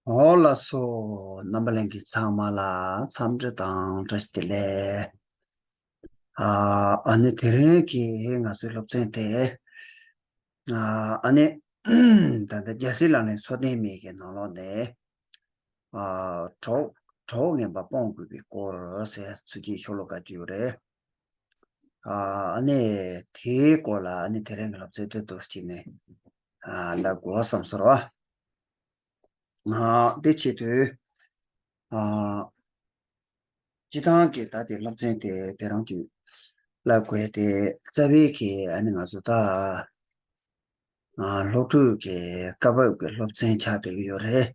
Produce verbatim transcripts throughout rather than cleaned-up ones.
འོ་ལགས་སོ། རྣམ་པ་ལྷན་རྒྱས་ཚང་མ་ལ་འཚམས་འདྲི་དང་བཀྲ་ཤིས་བདེ་ལེགས། ཨ་ཨ་ནི་དེ་རིང་གི་ང་ཚོའི་སློབ་ཚན་དེ། ཨ་ཨ་ནི་ད་ལྟ་རྒྱལ་སྲས་ལག་ལེན་སོ་བདུན་མའི་གི་ནང་ལོགས་ནས། ཨ་གྲོགས་གྲོགས་ངན་པ་སྤོང་དགོས་པའི་སྐོར་ཟེར་ཚུལ་གྱི་ཤོ་ལོ་ཀ་བཅུ་རེད། ཨ་ཨ་ནི་དེའི་སྐོར་ལ་ཨ་ནི་དེ་རིང་གི་སློབ་ཚན་དེ་འདུག་ཅིག་ནས་ཨ་ལབ་དགོས་བསམ་སོང་བ། ཨ་དེ་བྱེད་དུས། ཨ་སྤྱི་བཏང་གི་ད་དེ་སློབ་ཚན་དེ་དེ་རང་དུས་ལབ་དགོས་དེ་རྩ་བའི་གི་ཨ་ནི་ང་ཚོ་ད་ཨ་སློབ་ཕྲུག་གི་སྐབས་བབ་ཀྱི་སློབ་ཚན་ཆགས་བསྡད་ཀྱི་ཡོད་རེད།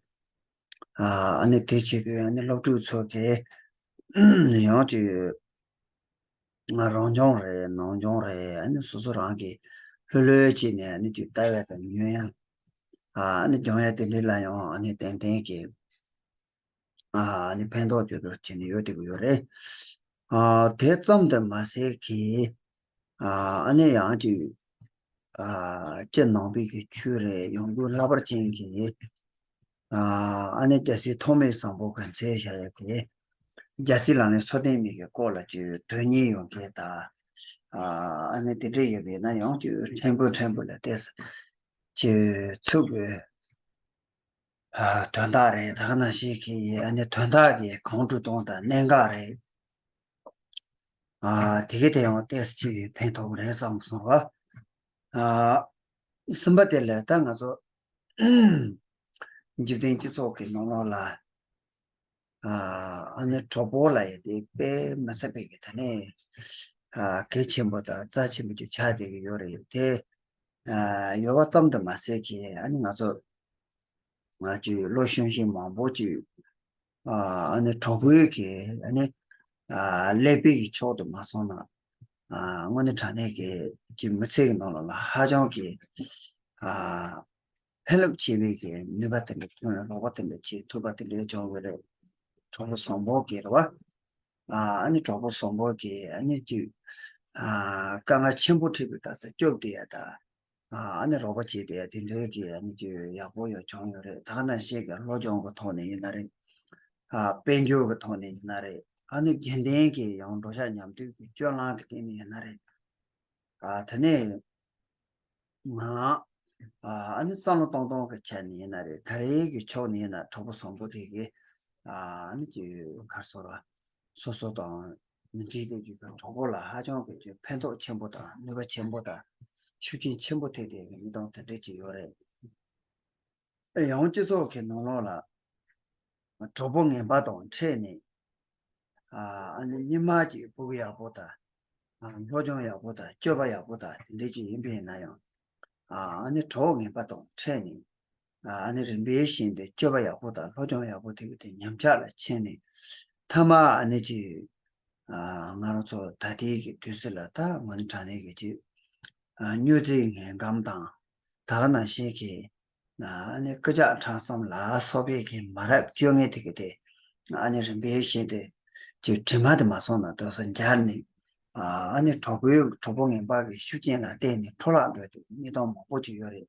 ཨ་ཨ་ནི་དེ་བྱེད་དུས་ཨ་ནི་སློབ་ཕྲུག་ཚོ་གི་ཡང་ཅིག་ང་རང་སྦྱོང་རེད་ནང་སྦྱོང་རེད། ཨ་ནི་སོ་སོ་རང་གི་ལྷོད་ལྷོད་བྱས་ནས་ཨ་ནི་དུས་ལྟ་ཡ་དང་ཉོན་ཡ། ཨ་ནི་སྦྱོང་ཡ་དེ་འདྲ་ལ་ཡང་ཨ་ནི་ཏན་ཏན་གྱི་ཨ་ནི་ཕན་ཐོགས་ཅིག་ཏུ་བྱས་ནས་ཡོད་བསྡད་ཀྱི་ཡོད་རེད། ཨ་དེ་ཙམ་དུ་མ་ཟད་ཀྱི་ཨ་ནི་ཡང་ཅིག་ཨ་སྤྱིར་ནང་པའི་གི་ཆོས་རེད། ཡོངས་གྲུབ་ལྷག་པར་ཅན་གྱི་ཨ་ཨ་ནི་རྒྱལ་སྲས་ཐོགས་མེད་བཟང་པོ་གི་མཛད་བཞག་ཡོད་པའི་རྒྱལ་སྲས་ལག་ལེན་སོ་བདུན་མའི་གི་སྐོར་ལ་ཅིག་དོན་གཉེར་ཡོང་མཁན་དང་། ཨ་ཨ་ནི་དེ་འདྲ་ཡོད་པས་ན་ཡང་ཅིག་ཕྲན་བུ་ཕྲན་བུ་ལ་བལྟས་ཚེ་ཅིག་ཚུགས་དགོས། ཨ་དོན་དག་རེད། ད་ག་ནང་བཞིན་གྱི་ཨ་ནི་དོན་དག་གི་གོང་དུ་གཏོང་དང་གནད་འགག་རེད། ཨ་དེ་གའི་དེ་ཡང་ཏོག་ཙམ་ཅིག་ཕན་ཐོགས་ཀྱི་རེད་བསམ་སོང་བ། ཨ་གསུམ་པ་དེ་ལ་ད་ང་ཚོ་འཇིག་རྟེན་སྤྱི་ཚོགས་ཀྱི་ནང་ལོགས་ལ་ཨ་ཨ་ནི་གྲོགས་པོ་ལབ་ཡ་དེ་དཔེ་མི་སྲིད་པའི་གི་ད་ནི་ཨ་གལ་ཆེན་པོ་དང་རྩ་ཆེན་པོ་ཅིག་ཆགས་བསྡད་ཀྱི་ཡོད་རེད་དེ། ཨ་ཡོད་པ་ཙམ་དུ་མ་ཟད་ཀྱི་ཨ་ནི་ང་ཚོ་ང་ཚོས་ལོ་གཞོན་གཞོན་མང་པོ་ཅིག་ཨ་ཨ་ནི་གྲོགས་པོའི་གི་ཨ་ནི་ཨ་ཀླད་པའི་གི་ཕྱོགས་དུ་མ་སོང་ན། ཨ་དངོས་གནས་དྲང་གནས་ཀྱི་ཅིག་མི་ཚེ་གི་ནང་ལ་ཧ་ཅང་གི་ཨ་ཕན་རླབས་ཆེ་བའི་གི་ནུས་པ་དེ་འདྲ་ཐོན་ནས་རོགས་པ་དེ་འདྲ་བྱེད་ཐུབ་པ་དེ་འདྲ་བྱུང་བ་རེད། གྲོགས་པོ་བཟང་པོ་གི་རེད་བ། ཨ་ཨ་ནི་གྲོགས་པོ་བཟང་པོ་གི་ཨ་ནི་ཅིག་ཨ་དཀའ་ངལ་ཆེན་པོ་འཕྲད་པའི་སྐབས་སུ་སྐྱོབ་བསྡད་ཡ་ད། ཨ་ནི་རོགས་པ་བྱས་ཏེ་དེ་འདྲའི་གི་ཨ་ནི་ཅིག་ཡག་པོ་ཡོད་བྱུང་ཡོད་རེད། ད་ག་ནང་བཞིན་གྱི་སློབ་སྦྱོང་གི་ཐོག་ནས་ཡིན་ན་རེད། ཨ་དཔལ་འབྱོར་གི་ཐོག་ནས་ཡིན་ན་རེད། ཨ་ནི་དགེ་ལྡན་གྱི་ཡང་འགྲོ་འཆག་ཉམས་དོད་ཀྱི་སྤྱོད་ལམ་གི་སྟེང་ནས་ཡིན་ན་རེད། ཨ་དེ་ནས་ང་ཨ་ནི་བསམ་བློ་གཏོང་སྟངས་ཀྱི་ཆ་ནས་ཡིན་ན་རེད། ག་རེ་གི་ཕྱོགས་ནས་ཡིན་ན་གྲོགས་པོ་བཟང་པོ་དེ་གི་ཨ་ནི་ཅིག་ག་རེ་ཟེར་ར། སོ་སོ་དང་མི་འདྲ་དེ་ཅིག་གི་གྲོགས་པོ་ལ་ཧ་ཅང་གི་ཅིག་ཕན་ཐོགས་ཆེན་པོ་དང་ནུས་པ་ཆེན་པོ་དང་ཤུགས་རྐྱེན་ཆེན་པོ་ཐེབས་བསྡད་པའི་གནས་སྟངས་དེ་འདྲ་ཅིག་ཡོད་རེད། ཡང་སྤྱི་ཚོགས་ཀྱི་ནང་ལོགས་ལ་གྲོགས་པོ་ངན་པ་དང་འཕྲད་ནས་ཨ་ནི་སྔོན་མ་ཅིག་ཕྲུ་གུ་ཡག་པོ་དང་སློབ་སྦྱོང་ཡག་པོ་དང་སྤྱོད་པ་ཡག་པོ་དང་དེ་འདྲ་ཅིག་ཡིན་པ་ཡིན་ན་ཡང་ཨ་ནི་གྲོགས་ངན་པ་དང་འཕྲད་ནས། ཨ་ནི་རིམ་པས་བཞིན་དུ་སྤྱོད་པ་ཡག་པོ་དང་སློབ་སྦྱོང་ཡག་པོ་དེ་གི་དེ་ཉམས་ཆག་ལ་ཕྱིན་ནས་མཐའ་མ་ཨ་ནི་ཅིག་ང་རང་ཚོ་ད་ལྟའི་གི་དུས་ཚོད་ལ་ད་དངོས་གནས་དྲང་གནས་ཀྱི་ཅིག་མྱོས་རྫས་ངན་གམ་དང་ད་ག་ནང་བཞིན་གྱི་ཨ་ནི་རྐུ་ཇག་ཁྲམ་གསུམ་ལ་སོགས་པའི་གི་མ་རབས་སྤྱོད་ངན་དེ་གི་དེ་ཨ་ནི་རིམ་པས་བཞིན་དུ་ཅིག་དྲི་མ་དེ་མ་སོང་ན་དེ་ཚོ་འབྱར་ནས་ཨ་ནི་གྲོགས་པོའི་གྲོགས་པོ་ངན་པ་གི་ཤུགས་རྐྱེན་ལ་བརྟེན་ནས་འཕྲོ་བརླག་འགྲོ་དུས་གནས་སྟངས་མང་པོ་ཅིག་ཡོད་རེད།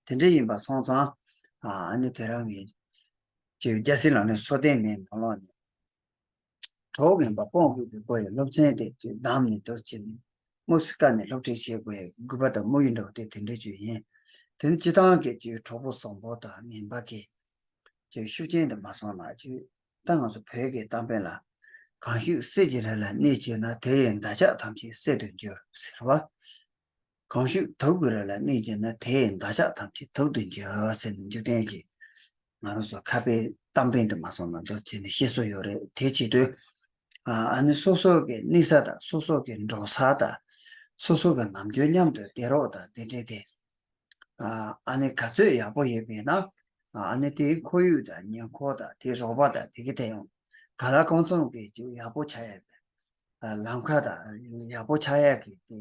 དེ་འདྲ་ཡིན་པ་སོང་ཙང་ཨ་ནི་དེ་རང་གི་ཅིག་རྒྱལ་སྲས་ལག་ལེན་སོ་བདུན་མའི་ནང་ལོགས་ནས་གྲོགས་ངན་པ་སྤོང་དགོས་པའི་སྐོར་ཡི་སློབ་ཚན་དེ་ཅིག་བདམས་ནས་འདུག་བྱས་ནས་དངོས་སུ་བཀའ་ནས་སློབ་ཁྲིད་བྱེད་དགོས་ཡའི་དགོས་པ་དང་དམིགས་ཡུལ་འདྲ་བོ་དེ་དེ་འདྲ་ཅིག་ཡིན། དེ་ནི་སྤྱི་བཏང་གི་ཅིག་གྲོགས་པོ་བཟང་པོ་དང་ངན་པ་གི་ཅིག་ཤུགས་རྐྱེན་དེ་མ་སོང་ན་ཅིག་ད་ང་ཚོ་བོད་ཀྱི་གཏམ་དཔེ་ལ་གང་ཞིག་གསེར་གྱི་རི་ལ་གནས་བཅས་ན་དེ་ཡི་འདག་ཆགས་ཐམས་ཅད་གསེར་དུ་འགྱུར་ཟེར་བ། གང་ཞིག་དུག་གི་རི་ལ་གནས་བཅས་ན་དེ་ཡི་འདག་ཆགས་ཐམས་ཅད་དུག་ཏུ་འགྱུར་ཟེར་ནས་འཇིག་རྟེན་གྱི་ང་རང་ཚོ་ཁ་དཔེ་གཏམ་དཔེ་འདི་མ་སོང་ན་འདུག་བྱས་ནས་བཤད་སྲོལ་ཡོད་རེད། དེ་བྱེད་དུས་ཨ་ནི་སོ་སོ་གི་གནས་ས་དང་སོ་སོ་གི་འགྲོ་ས་དང་སོ་སོ་གི་ནམ་རྒྱུན་མཉམ་དུ་བསྡད་རོགས་དང་དེ་འདྲས་དེ་ཨ་ནི་ག་ཚོད་ཡག་པོ་ཡོད་པས་ན་ཨ་ནི་དེའི་ཁོར་ཡུག་དང་ཉེ་འཁོར་དང་དེའི་རོགས་པ་དང་དེ་གི་དེ་ཡང་ག་ལ་གང་འཚམ་གི་ཅིག་ཡག་པོ་ཆགས་ཡ་ལམ་ཁ་དང་ཡག་པོ་ཆགས་ཡ་གི་དེ་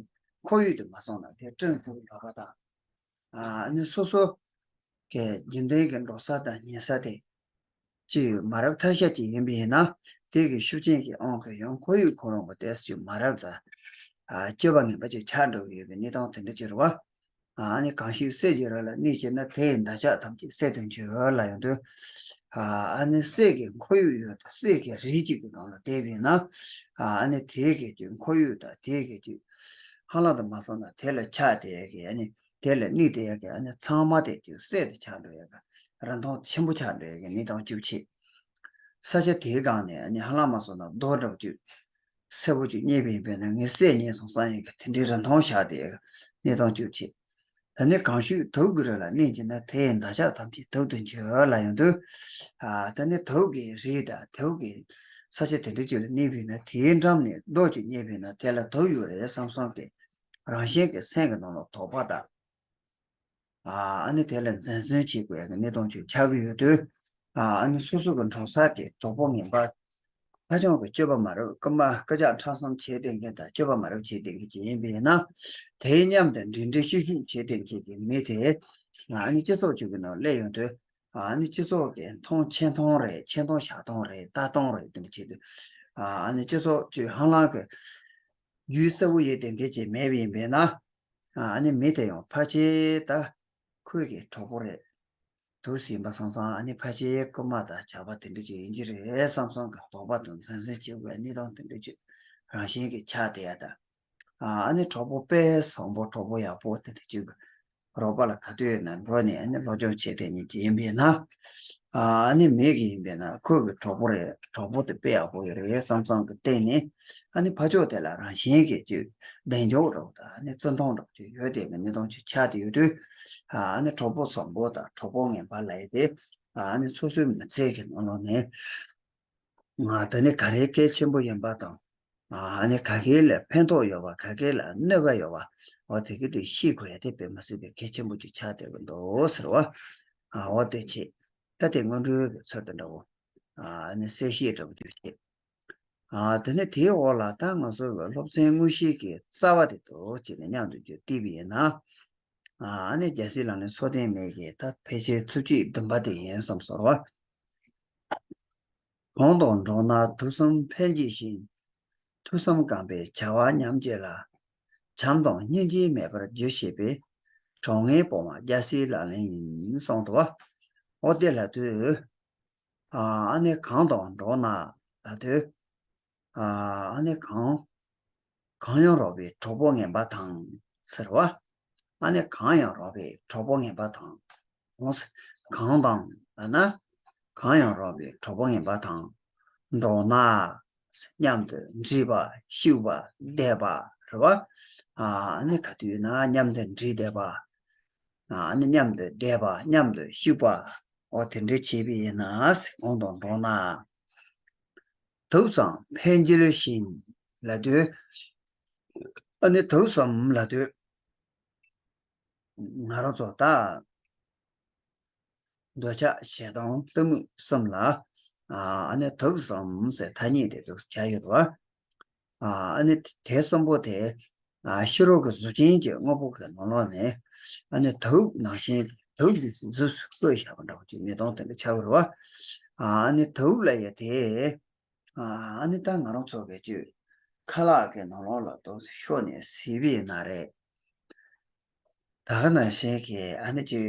ཁོར་ཡུག་དེ་མ་སོང་ན་དེ་བསྐྲུན་ཐུབ་ཡོད་པ་དང་། ཨ་ནི་སོ་སོ་གི་རྒྱུན་ལྡན་གྱི་འགྲོ་ས་དང་ཉལ་ས་དེ་ཅིག་མ་རབས་ཐ་ཤལ་ཅིག་ཡིན་པ་ཡིན་ན་དེ་གི་ཤུགས་རྐྱེན་གྱི་དབང་གིས་ཡང་ཁོར་ཡུག་ཁོ་རང་གི་ཏོག་ཙམ་ཅིག་མ་རབས་དང་སྤྱོད་པ་ངན་པ་ཅིག་ཆགས་འགྲོ་གི་ཡོད་པའི་གནས་སྟངས་དེ་འདྲ་ཅིག་རེད་བ། ཨ་ནི་གང་ཞིག་གསེར་གྱི་རི་ལ་གནས་བཅས་ན་དེ་ཡི་འདག་ཆགས་ཐམས་ཅད་གསེར་དུ་འགྱུར་ལབ་ཡོང་དུས། ཨ་ནི་གསེར་གྱི་ཁོར་ཡུག་ཡོད་དང་གསེར་གྱི་རི་གཅིག་གི་ནང་ལ་བསྡད་པ་ཡིན་ན། ཨ་ནི་དེའི་གི་ཅིག་ཁོར་ཡུག་དང་དེའི་གི་ཅིག་ཧ་ལམ་དུ་མ་སོང་ན་དེ་ལ་ཆགས་བསྡད་ཀྱི་ཨ་ནི་དེ་ལ་གནས་བསྡད་ཡག་གི་ཨ་ནི་ཚང་མ་དེ་ཅིག་གསེར་དུ་ཆགས་འགྲོ་ཡག་གི་རིན་ཐང་ཆེན་པོ་ཆགས་འགྲོ་ཡག་གི་གནས་སྟངས་ཅིག་བྱེད། ས་ཆ་དེའི་སྒང་ནས་ཨ་ནི་ཧ་ལམ་མ་སོང་ན་རྡོ་འདྲ་བོ་ཅིག་སེར་པོ་ཅིག་རྙེད་པ་ཡིན་པས་ན་ངས་གསེར་རྙེད་སོང་བསམ་ཡག་གི་དེ་འདྲའི་རིན་ཐང་བཞག་བསྡད་ཡག་གི་གནས་སྟངས་ཅིག་བྱེད། ད་ནི་གང་ཞིག་དུག་གི་རི་ལ་གནས་ཀྱི་ན་དེ་ཡི་འདོད་ཆགས་ཐམས་ཅད་དུག་ཏུ་འགྱུར་ལབ་ཡོང་དུས། ཨ་ད་ནི་དུག་གི་རི་དང་དུག་གི་ས་ཆ་དེ་འདྲ་ཅིག་ལ་གནས་པ་ཡིན་ན་དེའི་འགྲམ་ནས་རྡོ་ཅིག་རྙེད་པ་ཡིན་ན་དེ་ལ་དུག་ཡོད་རེད་བསམ་བསམ་གི་རང་བཞིན་གྱི་སེམས་ཀྱི་ནང་ལ་དོགས་པ་དང་། ཨ་ནི་དེ་ལ་འཛེམ་ཟོན་བྱེད་དགོས་ཡག་གི་གནས་སྟངས་ཅིག་ཆགས་ཀྱི་ཡོད་དུས། ཨ་ནི་སོ་སོ་གི་འགྲོ་ས་གི་གྲོགས་པོ་ངན་པ། ཕ་ཆུང་གི་སྤྱོད་པ་མ་རབས། རྐུན་མ་རྐུ་ཇག་ཁྲམ་གསུམ་བྱེད་བསྡད་མཁན་དང་སྤྱོད་པ་མ་རབས་བྱེད་བསྡད་མཁན་ཅིག་ཡིན་པ་ཡིན་ན། དེའི་མཉམ་དུ་འབྲེལ་འདྲིས་ཤུགས་ཤུགས་བྱེད་བསྡད་མཁན་གྱི་མི་དེ། ཨ་ནི་སྤྱི་ཚོགས་ཅིག་གི་ནང་སླེབས་ཡོང་དུས། ཨ་ནི་སྤྱི་ཚོགས་ཀྱི་མཐོང་ཆེ་མཐོང་རེད། ཆེ་མཐོང་ཞག་མཐོང་རེད། ལྟ་སྟངས་རེད། དེ་འདྲ་བྱེད་དུས། ཨ་ནི་སྤྱི་ཚོགས་ཀྱི་ཧ་ལམ་གྱི་རྒྱུས་གསལ་བོ་ཡོད་བསྡད་མཁན་ཅིག་མེད་པ་ཡིན་པས་ན། ཨ་ནི་མི་དེ་ཡང་ཕལ་ཆེར་ད་ཁོའི་གི་གྲོགས་པོ་རེད། དུག་ཟིན་པ་སོང་ཙང་ཨ་ནི་ཕལ་ཆེར་རྐུན་མ་དང་ཇག་པ་དེ་འདྲ་ཅིག་ཡིན་གྱི་རེད་བསམ་བསམ་གི་དོགས་པ་དང་འཛེམ་ཟོན་བྱེད་དགོས་གནས་སྟངས་དེ་འདྲ་ཅིག་རང་བཞིན་གྱིས་ཆགས་བསྡད་ཡ་དང་། ཨ་ནི་གྲོགས་པོ་དཔེ་བཟང་པོ་གྲོགས་པོ་ཡག་པོ་དེ་འདྲ་ཅིག་རོགས་པ་ལ་ག་དུས་ཡིན་ན་འགྲོ་ནས་ཨ་ནི་སློབ་སྦྱོང་བྱེད་བསྡད་མཁན་ཅིག་ཡིན་པས་ན། ཨ་ནི་མི་གི་ཡིན་པས་ན་ཁོའི་གི་གྲོགས་པོ་རེད། གྲོགས་པོ་དེ་དཔེ་ཡག་པོ་ཡོད་རེད་བསམ་བསམ་གི་སྟེང་ནས་ཨ་ནི་ཕར་ཕྱོགས་དེ་ལ་རང་བཞིན་གྱིས་ཅིག་གདེང་འཇོག་འདྲ་བོ་དང་ཨ་ནི་བརྩི་མཐོང་འདྲ་བོ་ཅིག་ཡོད་བསྡད་མཁན་གནས་སྟངས་ཅིག་ཆགས་བསྡད་ཡོད་དུས། ཨ་ནི་གྲོགས་པོ་བཟང་པོ་དང་གྲོགས་པོ་ངན་པ་ལབ་ཡ་དེ་ཨ་ནི་སོ་སོའི་མི་ཚེ་གི་ནང་ལོགས་ནས། ང་ད་ནི་ག་རེ་གལ་ཆེན་པོ་ཡིན་པ་དང་། ཨ་ནི་ག་གེ་ལ་ཕན་ཐོགས་ཡོད་པ། ག་གེ་ལ་གནོད་པ་ཡོད་པ། འོ་དེ་གི་དུ་ཤེས་དགོས་ཡ་དེ་དཔེ་མི་སྲིད་པའི་གལ་ཆེན་པོ་ཅིག་ཆགས་བསྡད་ཀྱི་འདུག་ཟེར་བ། ཨ་འོ་དེ་བྱས། ད་དེ་སྔོན་འགྲོའི་གི་ཚོད་དེ་འདྲ་བོ། ཨ་ནི་གསལ་བཤད་འདྲ་བོ་དེ་བྱས། ཨ་དེ་ནས་དེའི་འོག་ལ་ད་ང་ཚོའི་སློབ་ཚན་དངོས་གཞིའི་གི་རྩ་བ་དེ་དུ་བྱས་ནས་མཉམ་དུ་བསྡུས་པ་ཡིན་ན། ཨ་ནི་རྒྱལ་སྲས་ལག་ལེན་སོ་བདུན་མའི་གི་ད་ཕལ་ཆེར་ཚིགས་བཅད་བདུན་པ་དེ་ཡིན་བསམ་སོང་བ། གང་དང་འགྲོགས་ན་དུག་གསུམ་འཕེལ་འགྱུར་ཞིང་།། ཐུགས་བསམ་བསྐངས་པའི་བྱ་བ་ཉམས་བྱེད་ལ། བྱམས་དང་སྙིང་རྗེ་མེད་པར་རྒྱུ་བྱེད་པའི། གྲོགས་ངན་སྤོང་བ་རྒྱལ་སྲས་ལག་ལེན་ཡིན་གསུངས་འདུག་བ། འོ་དེ་ལ་དུས། ཨ་ནི་གང་དང་འགྲོགས་ན་ལ་དུས། ཨ་ནི་གང་། གང་ཡང་རོགས་པའི་གྲོགས་པོ་ངན་པ་དང་ཟེར་བ། ཨ་ནི་གང་ཡང་རོགས་པའི་གྲོགས་པོ་ངན་པ་དང་། འོང་ཟེར། གང་དང་ལབ་ན། གང་ཡང་རོགས་པའི་གྲོགས་པོ་ངན་པ་དང་། འགྲོགས་ན། མཉམ་དུ་འགྲིག་པ་ཤུགས་པ་བསྡད་པ་རེད་བ། ཨ་ནི་ག་དུས་ཡིན་ན་མཉམ་དུ་འགྲིག་བསྡད་པ། ཨ་ནི་མཉམ་དུ་བསྡད་པ་མཉམ་དུ་ཤུགས་པ། འོ་དེ་འདྲ་བྱས་པ་ཡིན་ན་ཟེར། གང་དང་འགྲོགས་ན། དུག་གསུམ་འཕེལ་འགྱུར་ཞིང་ལབ་དུས། ཨ་ནི་དུག་གསུམ་ལབ་དུས། ང་རང་ཚོ་ད། འདོད་ཆགས་ཞེ་སྡང་གཏི་མུག་གསུམ་ལ། ཨ་ནི་དུག་གསུམ་ཟེར་ཐ་སྙད་དེ་འདུག་བྱ་ཡོད་པ། ཨ་ནི་དེ་གསུམ་པོ་དེ། ཨ་ཕྱི་རོལ་གྱི་གཟུགས་ཅན་གྱི་དངོས་པོ་གི་ནང་ལོགས་ནས། ཨ་ནི་དུག་ནང་བཞིན་དུག་གི་གཟུགས་སུ་བཀོད་བཞག་པ་འདྲ་བོ་ཅིག་གནས་སྟངས་དེ་འདྲ་ཆགས་ཀྱི་རེད་བ། ཨ་ནི་དུག་ལབ་ཡ་དེ། ཨ་ནི་ད་ང་རང་ཚོ་གི་ཅིག་ཁ་ལག་གི་ནང་ལོགས་ལ་དུག་ཤོར་ནས་ཟིན་པ་ཡིན་ན་རེད། ད་ག་ནང་བཞིན་གྱི་ཨ་ནི་ཅིག་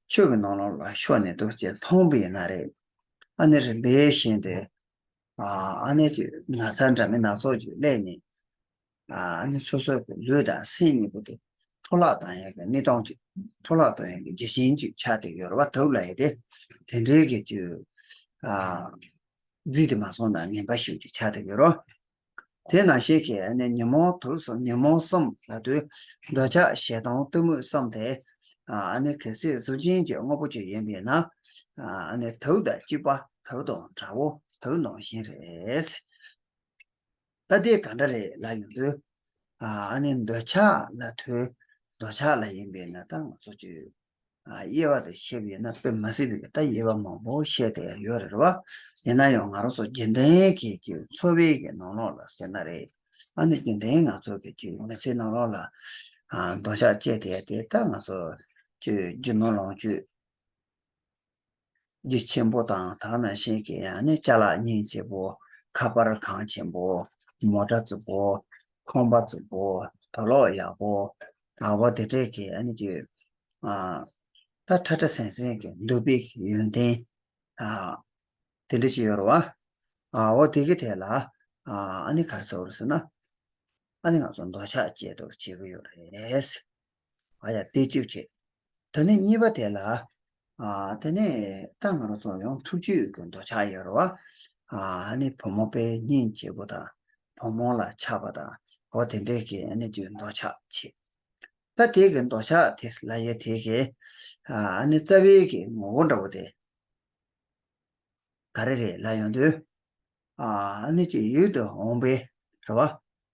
ཆུ་གི་ནང་ལོགས་ལ་ཤོར་ནས་དུག་ཅིག་འཐུངས་པ་ཡིན་ན་རེད། ཨ་ནི་རིམ་པས་བཞིན་དུ། ཨ་ནི་ཅིག་ན་ཚ་འདྲ་མིན་སྣ་ཚོགས་ཅིག་སླེབས་ནས། ཨ་ནི་སོ་སོ་གི་ལུས་དང་སེམས་གཉིས་པོ་དེ་འཕྲོ་བརླག་བཏང་ཡག་གི་གནས་སྟངས་ཅིག་འཕྲོ་བརླག་གཏོང་ཡག་གི་རྒྱུ་རྐྱེན་ཅིག་ཆགས་བསྡད་ཡོད་རེད་བ། དུག་ལབ་ཡ་དེ། དེ་འདྲའི་གི་ཅིག་ཨ་རྫས་དེ་མ་སོང་ན་ངན་པ་ཞིག་ཅིག་ཆགས་བསྡད་ཡོད་རེད། དེ་ནང་བཞིན་གྱི་ཨ་ནི་ཉོན་མོངས་དུག་གསུམ། ཉོན་མོངས་གསུམ་ལབ་དུས་འདོད་ཆགས་ཞེ་སྡང་གཏི་མུག་གསུམ་དེ། ཨ་ནི་གལ་སྲིད་གཟུགས་ཅན་གྱི་དངོས་པོ་ཅིག་ཡིན་པས་ན། ཨ་ནི་དུག་དང་གཅིག་པ། དུག་དང་འདྲ་བོ། དུག་ནང་བཞིན་རེད། ད་དེ་ག་འདྲ་རེད་ལབ་ཡོང་དུས། ཨ་ནི་འདོད་ཆགས་ལབ་དུས་འདོད་ཆགས་ལ་ཡིན་པས་ན་ད་ང་ཚོ་ཅིག་ཨ་དབྱེ་བ་དེ་ཕྱེ་བ་ཡིན་ན་དཔེ་མ་སྲིད་པའི་ད་དབྱེ་བ་མང་པོ་བཤད་བསྡད་ཡོད་རེད་བ། ཡིན་ན་ཡང་ང་རང་ཚོ་རྒྱུན་ལྡན་གྱི་ཀྱི་འཚོ་བའི་གི་ནང་ལོགས་ལ་ཟེར་ན་རེད། ཨ་ནི་རྒྱུན་ལྡན་ང་ཚོ་གི་ཀྱི་མི་ཚེའི་ནང་ལོགས་ལ་ཨ་འདོད་ཆགས་སྐྱེས་བསྡད་དེ་ད་ང་ཚོ་ཀྱི་རྒྱུ་ནོར་ལོངས་སྤྱོད་རྒྱུ་ཆེན་པོ་དང་ད་ག་ནང་བཞིན་གྱི་ཨ་ནི་ཅ་ལག་སྙིང་རྗེ་པོ། ཁ་པར་གང་ཆེན་པོ། མོ་ཊ་རྫིག་པོ། ཁང་པ་རྫིག་པོ། དུག་ལོག་ཡག་པོ། ཨ་བ་དེ་འདྲས་ཀྱི་ཨ་ནི་ཀྱི་ཨ་ད་ཁྲ་ཁྲ་ཟིང་ཟིང་གི་འདོད་པའི་ཡོན་ཏན། ཨ་ དེ་འདྲ་ཞིག་ཡོད་རེད་བ། ཨ་འོ་དེ་གི་ཐད་ལ་ཨ་ཨ་ནི་ག་རེ་ཟེར་བ་རེད་ཟེར་ན། ཨ་ནི་ང་ཚོ་འདོད་ཆགས་སྐྱེ་ཐབས་བྱེད་ཀྱི་ཡོད་རེད། ཨ་ཡ་དེ་གཅིག་བྱས། ད་ནི་གཉིས་པ་དེ་ལ། ཨ་དེ་ནས་ད་ང་རང་ཚོ་ཡང་འཁྲུག་རྩོད་ཀྱི་འདོད་ཆགས་ཡོད་རེད་བ། ཨ་ནི་བུ་མོ་དཔེ་སྙིང་རྗེ་པོ་དང་བུ་མོ་ལ་ཆགས་པ་དང་འོ་དེ་འདྲས་ཀྱི་ཨ་ནི་དུས་འདོད་ཆགས་བྱེད། ད་དེ་གི་འདོད་ཆགས་དེ་ལ་ཡ་དེ་གི་ཨ་ནི་རྩ་བའི་གི་ངོ་བོ་འདྲ་བོ་དེ། ག་རེ་རེད་ལབ་ཡོང་དུས། ཨ་ནི་ཅིག་ཡིད་དུ་འོང་བའི་རེད་བ།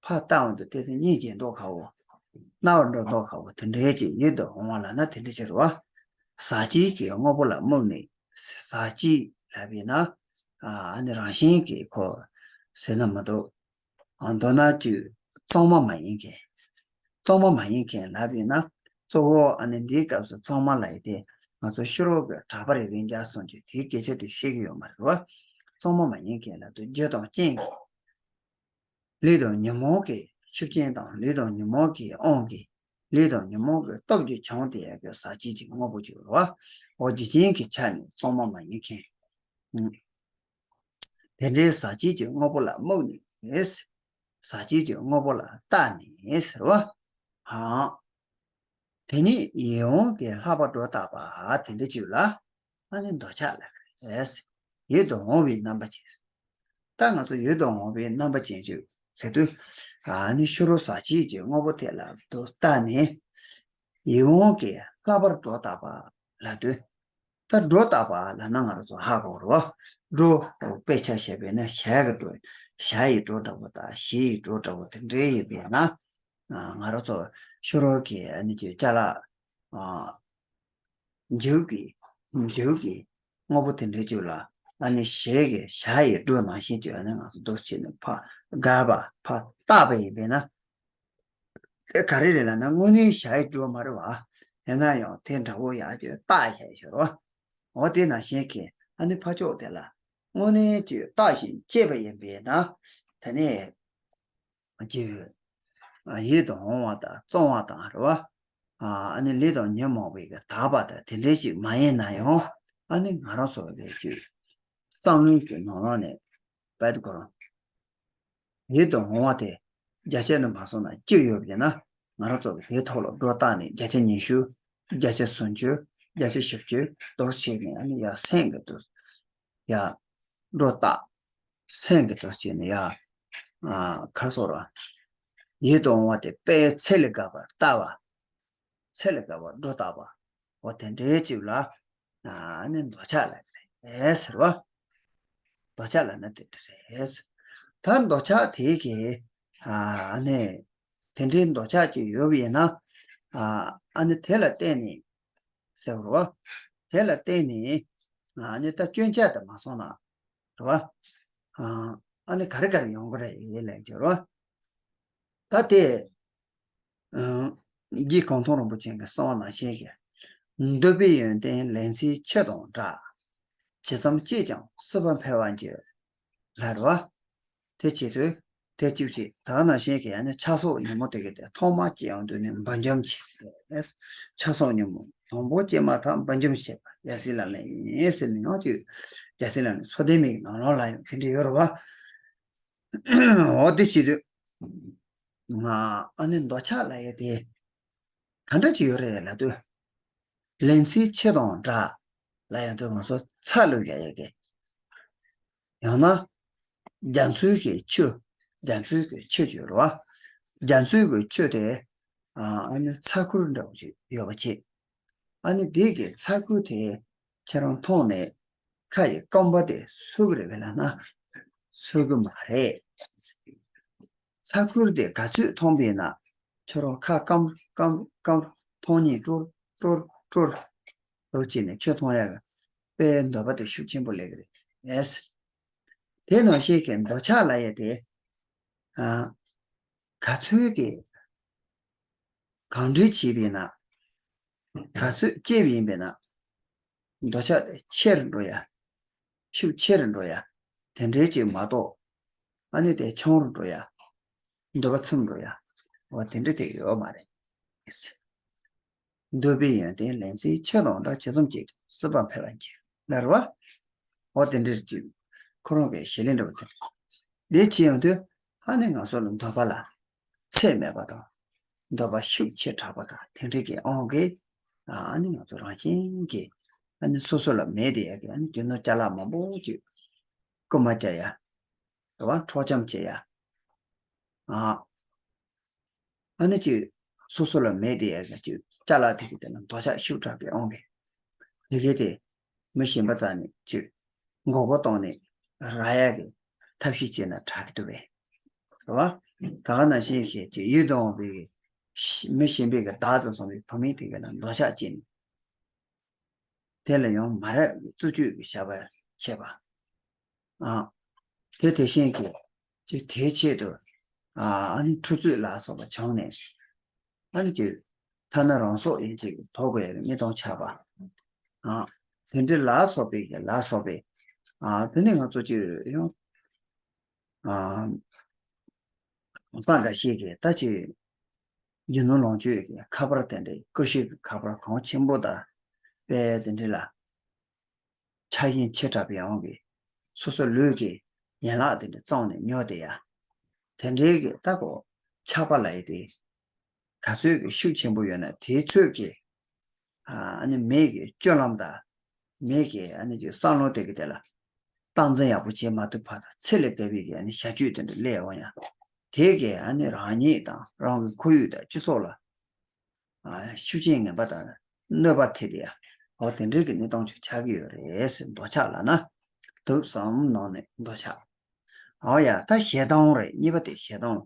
ཕར་ལྟ་འོང་དུས་དེ་ཚོ་སྙིང་རྗེ་མདོག་ཁ་བོ། རྣ་བར་འགྲོ་མདོག་ཁ་བོ་དེ་འདྲའི་ཅིག་ཡིད་དུ་འོང་བ་ལབ་ན་དེ་འདྲ་ཅིག་རེད་བ། ཟག་བཅས་ཀྱི་དངོས་པོ་ལ་རྨུགས་ནས། ཟག་བཅས་ལབ་པས་ན། ཨ་ནི་རང་བཞིན་གྱིས་ཁོ་ཟེར་ན་མི་འདུག་ཨ་མདོར་ན་ཅིག་གཙང་མ་མ་ཡིན་མཁན། གཙང་མ་མ་ཡིན་མཁན་ལབ་ཡིན་ན། གཙོ་བོ་ཨ་ནི་འདིའི་སྐབས་སུ་གཙང་མ་ལབ་ཡས་དེ་ང་ཚོ་ཕྱི་རོལ་གྱི་གྲགས་པ་རིག་པའི་འཇའ་ཟེར་རྒྱུ་དེའི་སྐད་ཆ་དེ་བཤད་ཀྱི་ཡོད་མ་རེད་བ། གཙང་མ་མ་ཡིན་མཁན་ལབ་དུས་རྒྱུ་དང་རྐྱེན་གྱིས། ལུས་དང་ཉོན་མོངས་ཀྱི་ཤུགས་རྐྱེན་དང་ལུས་དང་ཉོན་མོངས་ཀྱི་དབང་གིས། ལུས་དང་ཉོན་མོངས་ཀྱི་སྟོབས་ཀྱིས་བྱུང་སྟེ་ཡོད་པའི་ཟག་བཅས་ཀྱི་དངོས་པོ་ཅིག་རེད་བ། འོ་རྒྱུ་རྐྱེན་གྱི་ཆ་ནས་གཙང་མ་མ་ཡིན་མཁན། དེ་འདྲའི་ཟག་བཅས་ཀྱི་དངོས་པོ་ལ་རྨུགས་ནས། ཟག་བཅས་ཀྱི་དངོས་པོ་ལ་བརྟགས་ནས་ཟེར་བ། ཧང་། དེ་ཉིད་ཡིད་འོང་གི་ལྷག་པར་སྒྲོ་བཏགས་པ་དེ་འདྲ་ཅིག་ལ་ཨ་ནི་འདོད་ཆགས་ལབ་རེད། ཡིད་དུ་འོང་བའི་རྣམ་པ་ཅན། ད་ང་ཚོ་ཡིད་དུ་འོང་བའི་རྣམ་པ་ཅན་ཅིག་ཟེར་དུས། ཨ་ནི་ཕྱི་རོལ་ཟག་བཅས་ཀྱི་དངོས་པོ་དེ་ལ་དུ་བལྟས་ནས། ཡིད་འོང་གི་ལྷག་པར་སྒྲོ་བཏགས་པ་ལབ་དུས། ད་སྒྲོ་བཏགས་པ་ལབ་ན་ང་རང་ཚོ་ཧ་གོ་རེད་བ། སྒྲོ། དཔེ་ཆ་བཤད་པས་ན་ཞྭ་གི་སྒྲོ། ཞྭ་ཡི་སྒྲོ་འདྲ་པོ་དང་གཞས་ཡི་སྒྲོ་འདྲ་པོ་དེ་འདྲའི་ཡིན་པས་ན། ང་རང་ཚོ་ཕྱི་རོལ་གྱི་ཨ་ནི་ཅིག་ཅ་ལག་འགྱུར་གྱི། འགྱུར་གྱི་དངོས་པོ་དེ་འདྲའི་ཅིག་ལ་ཨ་ནི་གཞས་ཀྱི་ཞྭ་ཡི་སྒྲོ་ནང་བཞིན་ཅིག་ཨ་ནི་ང་ཚོ་འདུག་བྱས་ནས་ཕར་བཀག་པ་ཕར་བཏགས་པ་ཡིན་པས་ན། དེ་ག་རེ་རེད་ལབ་ན་དངོས་གནས་ཞྭའི་སྒྲོ་མ་རེད་བ། ཡིན་ན་ཡང་དེ་འདྲ་བོ་ཡག་ཅིག་བཏགས་བཞག་ཡོད་རེད་བ། འོ་དེ་ནང་བཞིན་གྱི་ཨ་ནི་ཕར་ཕྱོགས་དེ་ལ་དངོས་གནས་ཀྱི་བརྟགས་ཤིང་དཔྱད་པ་ཡིན་པས་ན། དེ་ནས་ཀྱི་ཡིད་དུ་འོང་བ་དང་གཙང་བ་དང་རེད་བ། ཨ་ནི་ལུས་དང་ཉོན་མོངས་པའི་གི་དག་པ་དང་དེ་འདྲའི་ཅིག་མ་ཡིན་ན་ཡང་ཨ་ནི་ང་རང་ཚོ་གི་ཀྱི་བསམ་བློའི་གི་ནང་ལོགས་ནས་བད་ཁོ་རང་། ཡིད་དུ་འོང་བ་དེ་བརྒྱ་ཆ་ནས་མ་སོང་ན་གཅིག་ཡོད་པ་ཡིན་ན། ང་རང་ཚོ་གི་དེའི་ཐོག་ལ་སྒྲོ་བཏགས་ནས་བརྒྱ་ཆ་ཉི་ཤུ། བརྒྱ་ཆ་སུམ་ཅུ། བརྒྱ་ཆ་བཞི་བཅུ་འདུག་བྱས་ནས་ཨ་ནི་ཡར་སེང་གི་འདུག་ཡར་སྒྲོ་བཏགས། སེང་གི་འདུག་བྱས་ནས་ཡར། ཨ་ག་རེ་ཟེར་ར། ཡིད་དུ་འོང་བ་དེ་དཔེ་ཚད་ལས་བརྒལ་བ་བཏགས་པ། ཚད་ལས་བརྒལ་བ་སྒྲོ་བཏགས་པ། འོ་དེ་འདྲའི་ཅིག་ལ་ཨ་ནི་འདོད་ཆགས་ལབ་རེད་ཟེར་བ། འདོད་ཆགས་ལབ་ན་དེ་འདྲ་རེད། ད་འདོད་ཆགས་དེ་གི་ཨ་ནི་དེ་འདྲའི་འདོད་ཆགས་ཅིག་ཡོད་པ་ཡིན་ན། ཨ་ནི་དེ་ལ་བརྟེན་ནས་ཟེར་བ། དེ་ལ་བརྟེན་ནས་ཨ་ནི་ད་སྐྱོན་ཆ་དེ་མ་སོང་ན་རེད་བ། ཨ་ནི་ག་རེ་ག་རེ་ཡོང་གི་རེད་ལབ་ཀྱི་རེད་བ། ད་དེ། ཨང་། རྗེ་གུང་ཐང་རིན་པོ་ཆེ་གིས་གསུངས་པ་ནང་བཞིན་གྱི། འདོད་པའི་ཡོན་ཏན་ལེན་ཚུལ་ཆུ་དང་འདྲ། ཇི་ཙམ་བསྐྱེད་ཀྱང་སྲིད་པ་འཕེལ་བར་འགྱུར། ལབ་རེད་བ། དེ་བྱེད་དུས། དེ་གཅིག་བྱེད་ད་ནང་བཞིན་གྱི་ཨ་ནི་ཆགས་སོགས་ཉོན་མོངས་དེ་གི་དེ་ཐོག་མར་སྐྱེ་ཡོང་དུས་ནི་འབུར་འཇོམས་བྱེད། ཆགས་སོགས་ཉོན་མོངས་དང་པོ་སྐྱེས་མ་ཐག་འབུར་འཇོམས་བྱེད་པ་རྒྱལ་སྲས་ལག་ལེན་ཡིན་ཟེར་ནས་ཡང་དུས་རྒྱལ་སྲས་ལག་ལེན་ཚོགས་སྡེ་མིག་ནང་ལོགས་ལ་ཡང་ག་འདྲ་ཡོད་རེད་བ། འོ་དེ་བྱེད་དུས། ང་ཨ་ནི་འདོད་ཆགས་ལབ་ཡས་དེ་ག་འདྲ་ཅིག་ཡོད་རེད་ལབ་དུས། ལེན་ཚུལ་ཆུ་དང་འདྲ་ལབ་ཡོང་དུས་ང་ཚོ་ཚ་བླུགས་ཡ་ཡོད་གི། ཡང་ན། རྒྱ་མཚོའི་གི་ཆུ། རྒྱ་མཚོའི་གི་ཆུ་ཅིག་ཡོད་རེད་བ། རྒྱ་མཚོའི་གི་ཆུ་དེ་ཨ་ནི་ཚ་ཁུར་འདྲ་བོ་ཅིག་ཡོད་པ་བྱེད། ཨ་ནི་དེ་གི་ཚ་ཁུར་དེ་ཁྱེད་རང་མཐོང་ནས་ཁ་ཡི་རྐང་པ་དེ་གསོད་ཀྱི་རེད་པས་ལབ་ན། གསོད་ཀྱི་མ་རེད། ཚ་ཁུར་དེ་ག་ཚོད་མཐོང་པས་ན། ཁྱོད་རང་ཁ་སྐམ་སྐམ་སྐམ་མཐོང་ཉིད་དཀྲོལ་དཀྲོལ་དཀྲོལ། རོགས་བྱས་ནས་ཆུ་མཐོང་ཡག་གི་དཔེ་འདོད་པ་དེ་ཤུགས་ཆེན་པོ་སླེབས་ཀྱི་རེད། དེ་ནང་བཞིན་གྱི་འདོད་ཆགས་ལབ་ཡས་དེ། ཨ། ག་ཚོད་ཀྱི་གང་འདྲ་བྱས་པས་ན། ག་ཚོད་སྐྱེས་པ་ཡིན་པས་ན། འདོད་ཆགས་དེ་ཆེ་རུ་འགྲོ་ཡ། ཤུགས་ཆེ་རུ་འགྲོ་ཡ། དེ་འདྲའི་ཅིག་མ་གཏོགས། ཨ་ནི་དེ་ཆུང་རུ་འགྲོ་ཡ། འདོད་པ་ཚིམ་འགྲོ་ཡ། འོ་དེ་འདྲ་དེ་ཡོད་མ་རེད། འདོད་པའི་ཡོན་ཏན་ལེན་ཚུལ་ཆུ་དང་འདྲ། ཇི་ཙམ་བསྐྱེད་ཀྱང་སྲིད་པ་འཕེལ་བར་འགྱུར། ལབ་རེད་བ། འོ་དེ་འདྲ་ཅིག་ཁོ་རང་གི་ཞལ་ལས་འདྲ་བ་དེ་འདི་བྱེད་ཡོང་དུས། ཨ་ནི་ང་ཚོ་ལ་འདོད་པ་ལ་ཚད་མེད་པ་དང་། འདོད་པ་ཤུགས་ཆེ་དྲགས་པ་དང་དེ་འདྲ་གི་དབང་གིས། ཨ་ནི་ང་ཚོ་རང་བཞིན་གྱིས་ཨ་ནི་སོ་སོ་ལ་མེད་དེ་ཡ་གི་ཨ་ནི་རྒྱུ་ནོར་ཅ་ལག་མང་པོ་ཅིག་རྐུ་མ་རྒྱག་ཡ། རེད་བ། འཕྲོག་བཅོམ་བྱེད་ཡ། ཨ། ཨ་ནི་ཅིག་སོ་སོ་ལ་མེད་དེ་ཡ་གི་ཅིག་ཅ་ལག་དེ་གི་དེ་ལ་འདོད་ཆགས་ཤུགས་དྲགས་པའི་དབང་གིས། དེ་གས་དེ་མི་གཞན་པ་རྩ་ནས་ཅིག་མགོ་སྐོར་གཏོང་ནས་རག་ཡ་གི་ཐབས་ཤེས་བྱས་ན་དྲག་གི་འདུག་པས། རེད་བ། ད་ག་ནང་བཞིན་གྱི་ཅིག་ཡིད་དུ་འོང་བའི་མི་གཞན་པའི་གི་བདག་ཏུ་བཟུང་བའི་བུད་མེད་དེ་གས་ལ་འདོད་ཆགས་སྐྱེས་ནས། དེ་ལ་ཡང་མ་རབས་ཀྱི་རྩུབ་སྤྱོད་ཀྱི་བྱ་བ་བྱེད་པ། ཨ། དེ་དེ་བཞིན་གྱི་ཅིག་དེའི་ཆེད་དུ། ཨ། ཨ་ནི་འཁྲུག་རྩོད་ལ་སོགས་པ་བྱུང་ནས། ཨ་ནི་ཀྱི་ཐ་ན་རང་སྲོག་ཡིན་ཅིག་དོར་དགོས་ཡ་གི་གནས་སྟངས་ཆགས་པ། ཨ། དེ་འདྲ་ལ་སོགས་པའི་གི་ལ་སོགས་པའི། ཨ། དེ་ནི་ང་ཚོ་ཅིག་ཡང་། ཨ། ལྷག་དཀར་ཞིག་གིས་ད་ཅིག་རྒྱུ་ནོར་ལོངས་སྤྱོད་ཀྱི་ཁ་པར་དེ་འདྲའི་ཀུ་ཤུ་གི་ཁ་པར་གོང་ཆེན་པོ་དང་། དཔེ་དེ་འདྲ་ལ་ཆགས་ཞེན་ཆེ་དྲགས་པའི་དབང་གིས་སོ་སོ་ལུས་ཀྱི་ཡན་ལག་དེ་འདྲ་བཙོངས་ནས་ཉོ་བསྡད་ཡ། དེ་འདྲའི་གི་ད་གོ་ཆགས་པ་ལ་ཡི་དེ། ག་ཚོད་ཀྱི་ཤུགས་ཆེན་པོ་ཡོད་ན་དེའི་ཚོད་ཀྱི། ཨ་ནི་མི་གི་སྤྱོད་ལམ་དང་། མི་གི་ཨ་ནི་ཀྱི་བསམ་བློ་དེ་གི་དེ་ལ་སྟངས་འཛིན་ཡག་པོ་བྱེད་མ་ཐུབ་པ་དང་། ཚད་ལས་འདས་པའི་གི་ཨ་ནི་བྱ་སྤྱོད་དེ་འདྲ་སླེབས་འོང་ཡ། དེ་གི་ཨ་ནི་རང་ཉིད་དང་རང་གི་ཁོར་ཡུག་དང་སྤྱི་ཚོགས་ལ། ཨ། ཤུགས་རྐྱེན་ངན་པ་དང་གནོད་པ་ཐེབས་ཏེ་ཡ། འོ་དེ་འདྲའི་གི་གནས་སྟངས་ཅིག་ཆགས་ཀྱི་ཡོད་རེད་ཟེར། འདོད་ཆགས་ལབ་ན་དུག་གསུམ་ནང་ནས་འདོད་ཆགས། འོ་ཡ། ད་ཞེ་སྡང་རེད། གཉིས་པ་དེ་ཞེ་སྡང་།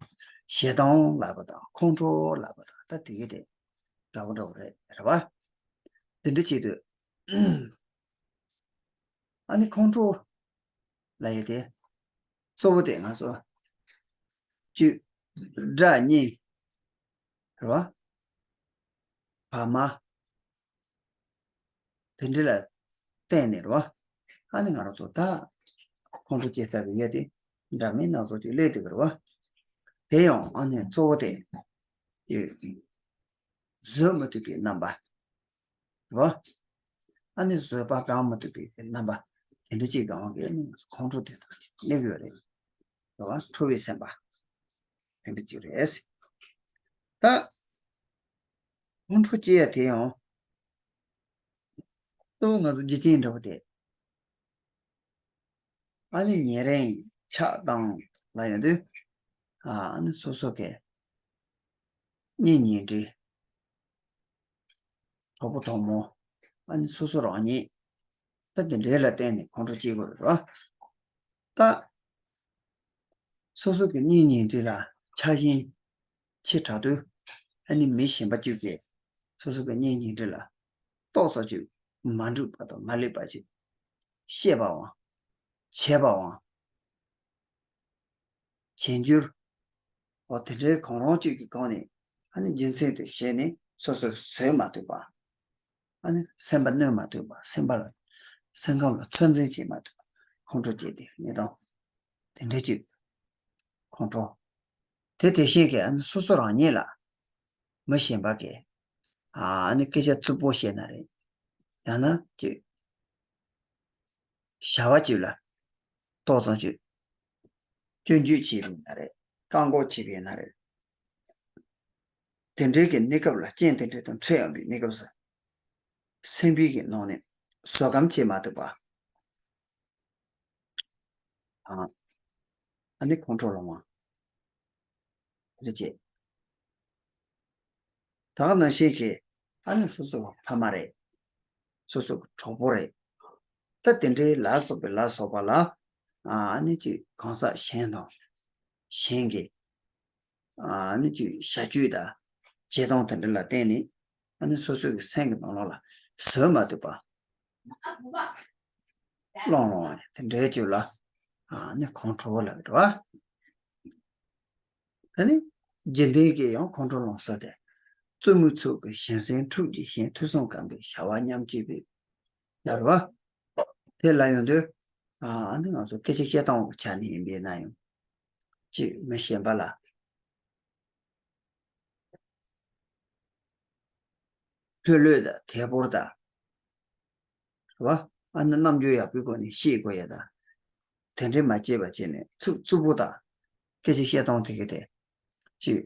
ཞེ་སྡང་ལབ་པ་དང་ཁོང་ཁྲོ་ལབ་པ་དང་ད་དེ་གི་དེ་འདྲ་པོ་འདྲ་པོ་རེད། རེད་བ། དེ་འདྲ་བྱེད་དུས། ཨ་ནི་ཁོང་ཁྲོ་ལབ་ཡས་དེ་གཙོ་བོ་དེ་ང་ཚོ་བཅུད་སྒྲ་གཉིས། རེད་བ། བར་མ། དེ་འདྲ་ལ་བརྟེན་ནས་རེད་བ། ཨ་ནི་ང་རང་ཚོ་ད་ཁོང་ཁྲོ་སྐྱེ་ས་གི་ཡ་དེ་འདྲ་མིན་སྣ་ཚོགས་ཅིག་སླེབས་འདུག་གི་རེད་བ། དེ་ཡང་ཨ་ནི་གཙོ་བོ་དེ་ཡོད། བཟོད་མི་ཐུབ་པའི་རྣམ་པ། རེད་བ། ཨ་ནི་བཟོད་པ་སྤང་མི་ཐུབ་པའི་རྣམ་པ། དེ་འདྲ་ཅིག་གི་དབང་གིས་ཨ་ནི་ང་ཚོ་ཁོང་ཁྲོ་དེ་འདྲ་ཅིག་སླེབས་ཡོད་རེད། རེད་བ། ཁྲོ་བའི་སེམས་པ། དེ་འདྲ་ཅིག་རེད། ད་ཁོང་ཁྲོ་སྐྱེ་ཡ་དེ་ཡང་གཙོ་བོ་ང་ཚོ་འཇིག་རྟེན་འདྲ་པོ་དེ། ཨ་ནི་ཉེ་རིང་ཆགས་སྡང་ལ་ཡོང་དུས། ཨ་ནི་སོ་སོ་གི་གཉེན་ཉེ་འབྲེལ། གྲོགས་པོ་གྲོགས་མོ། ཨ་ནི་སོ་སོ་རང་ཉིད། ད་དེ་འདྲའི་ལ་བརྟེན་ནས་ཁོང་ཁྲོ་སྐྱེ་དགོས་རེད་བ། ད་སོ་སོ་གི་གཉེན་ཉེ་འབྲེལ་ལ་ཆགས་ཞེན་ཆེ་དྲགས་དུས། ཨ་ནི་མི་གཞན་པ་གཅིག་གིས་སོ་སོ་གི་གཉེན་ཉེ་འབྲེལ་ལ་ཏོག་ཙམ་ཅིག་མ་འགྲིག་པ་དང་མ་ལེགས་པ་ཅིག་བཤད་པའམ། བྱས་པའམ། བྱས་འགྱུར། འོ་དེ་འདྲའི་གང་རུང་གཅིག་གི་སྒང་ནས་ཨ་ནི་རྒྱུ་མཚན་དེ་བཤད་ནས་སོ་སོར་བཟོད་མ་ཐུབ་པ། ཨ་ནི་སེམས་པ་གནོན་མ་ཐུབ་པ། སེམས་པ་ལ། སེམས་ཁམས་ལ་ཚོད་འཛིན་བྱེད་མ་ཐུབ་པ། ཁོང་ཁྲོ་སྐྱེས་ཏེ་གནས་སྟངས་དེ་འདྲ་ཅིག་ཁོང་ཁྲོ། དེ་དེ་བཞིན་གྱི་ཨ་ནི་སོ་སོ་རང་ཉིད་ལ་མི་གཞན་པ་གིས། ཨ་ནི་སྐད་ཆ་རྩུབ་པོ་བཤད་ན་རེད། ཡང་ན་ཅིག་བྱ་བ་ཅིག་ལ་ཏོག་ཙམ་ཅིག་སྐྱོན་བརྗོད་བྱས་པ་ཡིན་ན་རེད། བཀག་འགོག་བྱས་པ་ཡིན་ན་རེད། དེ་འདྲའི་གི་གནས་སྐབས་ལ། རྐྱེན་དེ་འདྲ་དང་འཕྲད་ཡོང་བའི་གནས་སྐབས་སུ། སེམས་པའི་གི་ནང་ནས་བཟོད་སྒོམ་བྱེད་མ་ཐུབ་པ། ཨ། ཨ་ནི་ཁོང་ཁྲོ་ལངས་པ་རེད་ཅེས། ད་ག་ནང་བཞིན་གྱི་ཨ་ནི་སོ་སོ་ཕ་མ་རེད། སོ་སོ་གི་གྲོགས་པོ་རེད། ད་དེ་འདྲའི་ལ་སོགས་པའི་ལ་སོགས་པ་ལ། ཨ་ནི་ཅིག་གང་ཟག་གཞན་དང་གཞན་གྱི། ཨ་ནི་ཅིག་བྱ་སྤྱོད་དང་བྱེད་སྟངས་དེ་འདྲ་ལ་བརྟེན་ནས། ཨ་ནི་སོ་སོ་གི་སེམས་ཀྱི་ནང་ལོགས་ལ་བཟོད་མ་ཐུབ་པ། སློང་སློང་བ་དེ་འདྲའི་ཅིག་ལ། ཨ་ནི་ཁོང་ཁྲོ་ལབ་རེད་བ། ད་ནི་འཇིག་རྟེན་གྱི་ཡང་ཁོང་ཁྲོ་ལངས་ས་དེ། རྩུབ་མོའི་ཚུལ་གྱིས་བཞིན་གཟན་འཁྲུགས་ཀྱི་ཞིང་། ཐོས་བསམ་སྐམ་པའི་བྱ་བ་ཉམས་བྱེད་པའི། ལབ་རེད་བ། དེ་ལ་ཡོང་དུས། ཨ་ནི་ང་ཚོ་སྐད་ཆ་བཤད་སྟངས་ཀྱི་ཆ་ནས་ཡིན་པས་ན་ཡང་། ཅིག་མི་གཞན་པ་ལ་ལྷོད་ལྷོད་དང་དལ་བུར་དང་། རེད་བ། ཨ་ནི་རྣམ་འགྱུར་ཡག་པོའི་སྒོ་ནས་བཤད་དགོས་ཡ་དང་། དེ་འདྲའི་མ་སྐྱེས་པ་བྱས་ནས་རྩུབ་རྩུབ་པོ་དང་སྐད་ཆ་བཤད་སྟངས་དེ་གི་དེ་ཅིག་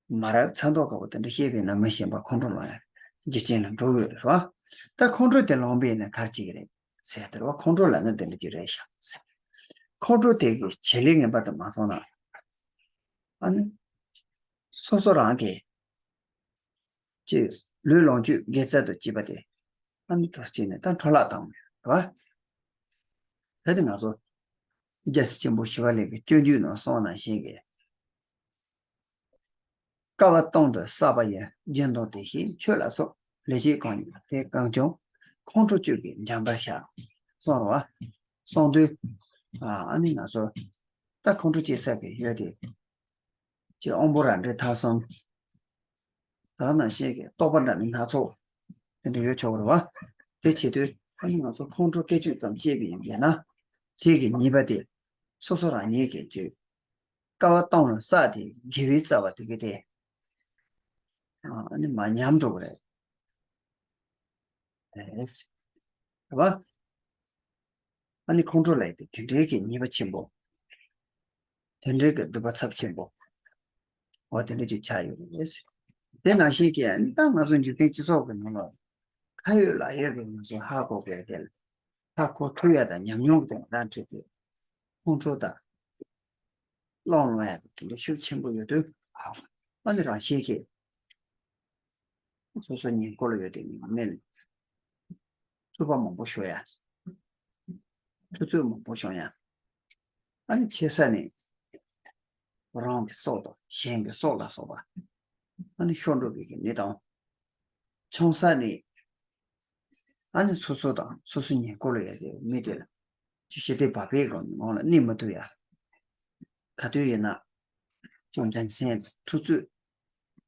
མ་རབས་ཚ་མདོག་ཁ་པོ་དེ་འདྲ་བཤད་པས་ན་མི་ཞན་པ་ཁོང་ཁྲོ་ལངས་ཡ་རྒྱུ་རྐྱེན་ལ་འགྲོ་གི་ཡོད་རེད་བ། ད་ཁོང་ཁྲོ་དེ་ལངས་པས་ན་ག་རེ་བྱེད་ཀྱི་རེད་ཟེར་དེ་རེད་བ། ཁོང་ཁྲོ་ལབ་ན་དེ་འདྲ་ཅིག་རེད་ཤག་ཟེར། ཁོང་ཁྲོ་དེ་གི་བྱེད་ལས་ངན་པ་དེ་མ་སོང་ན་ཨ་ནི་སོ་སོ་རང་གི་ཅེས་ལུས་ལོངས་སྤྱོད་དགེ་རྩ་དང་བཅས་པ་དེ་ཨ་ནི་ཐོག་བྱས་ནས་ད་འཕྲོ་བརླག་བཏང་བ་རེད་བ། ད་དེ་ང་ཚོ་རྒྱལ་སྲས་ཆེན་པོ་ཞི་བ་ལྷས་ཀྱི་སྤྱོད་འཇུག་ནང་གསུངས་ནང་བཞིན་གྱི། བསྐལ་པ་སྟོང་དུ་བསགས་པ་ཡི། སྦྱིན་དང་དེ་བཞིན་ཆོས་ལ་སོགས། ལེགས་སྤྱད་གང་ཡོད་དེ་གང་བྱུང་། ཁོང་ཁྲོ་སྤྱོད་ཀྱིས་འཇོམས་པར་བྱ། གསུངས་རེད་བ། གསུངས་དུས་ཨ་ནི་ང་ཚོ་ད་ཁོང་ཁྲོ་སྐྱེ་ས་གི་ཡོད་དེ། ཅེས་དབང་པོ་རབ་འབྲིང་ཐ་གསུམ། ད་ནང་བཞིན་གྱི་རྟོག་པ་འདྲ་མིན་སྣ་ཚོགས་དེ་འདྲ་ཡོད་ཆོག་གི་རེད་བ། དེ་བྱེད་དུས་ཨ་ནི་ང་ཚོ་ཁོང་ཁྲོ་སྐད་ཅིག་ཙམ་སྐྱེས་པ་ཡིན་པས་ན། དེ་གི་ཉེས་པ་དེ་སོ་སོ་རང་ཉིད་ཀྱིས་དུས་བསྐལ་པ་སྟོང་ལ་བསགས་ཏེ་དགེ་བའི་རྩ་བ་དེ་གི་དེ་ཨ་ནི་མར་ཉམས་འགྲོ་གི་རེད། རེད་བ། ཨ་ནི་ཁོང་ཁྲོ་ལབ་ཡས་དེ་དེ་འདྲའི་གི་ཉེས་པ་ཆེན་པོ། དེ་འདྲའི་གི་སྡིག་པ་ཚབས་ཆེན་པོ། འོ་དེ་འདྲ་ཅིག་ཆགས་ཡོད་རེད། དེ་ནང་བཞིན་གྱི་ཨ་ནི་ད་ང་ཚོ་འཇིག་རྟེན་སྤྱི་ཚོགས་ཀྱི་ནང་ལ་ཁ་ཡོད་ལག་ཡོད་ཀྱི་ང་ཚོ་ཧ་གོ་དགོས་དེ་ལ་ཧ་གོ་ཐུབ་ཡ་དང་ཉམས་མྱོང་གི་སྟེང་ར་འཕྲོད་དེ་ཁོང་ཁྲོ་དང་སློང་ལོང་ཡ་དེ་འདྲ་ཤུགས་ཆེན་པོ་ཡོད་དུས་ཨ་ནི་རང་བཞིན་གྱི་སོ་སོ་ཉིད་མགོ་ལ་ཡོད་དེ་ཉིད་མེད་ལ། འཁྲུལ་པ་མང་པོ་ཤོར་ཡ། འཁྲུལ་རྩོད་མང་པོ་བྱུང་ཡ། ཨ་ནི་ཆེ་ས་ནས་རང་གི་སྲོག་དང་གཞན་གྱི་སྲོག་ལ་སོགས་པ་ཨ་ནི་ཤོར་འགྲོ་བའི་གི་གནས་སྟངས། ཆུང་ས་ནས་ཨ་ནི་སོ་སོ་དང་སོ་སོ་ཉིད་མགོ་ལ་ཡོད་དེ་མི་དེ་ལ་ཅི་ཞི་བདེ་བག་ཕེབས་སྒང་ནས་ངོ་ལ་གནས་མ་ཐུབ་ཡ། ག་དུས་ཡིན་ན་ཅུང་ཅན་སེམས་འཁྲུལ་རྩོད།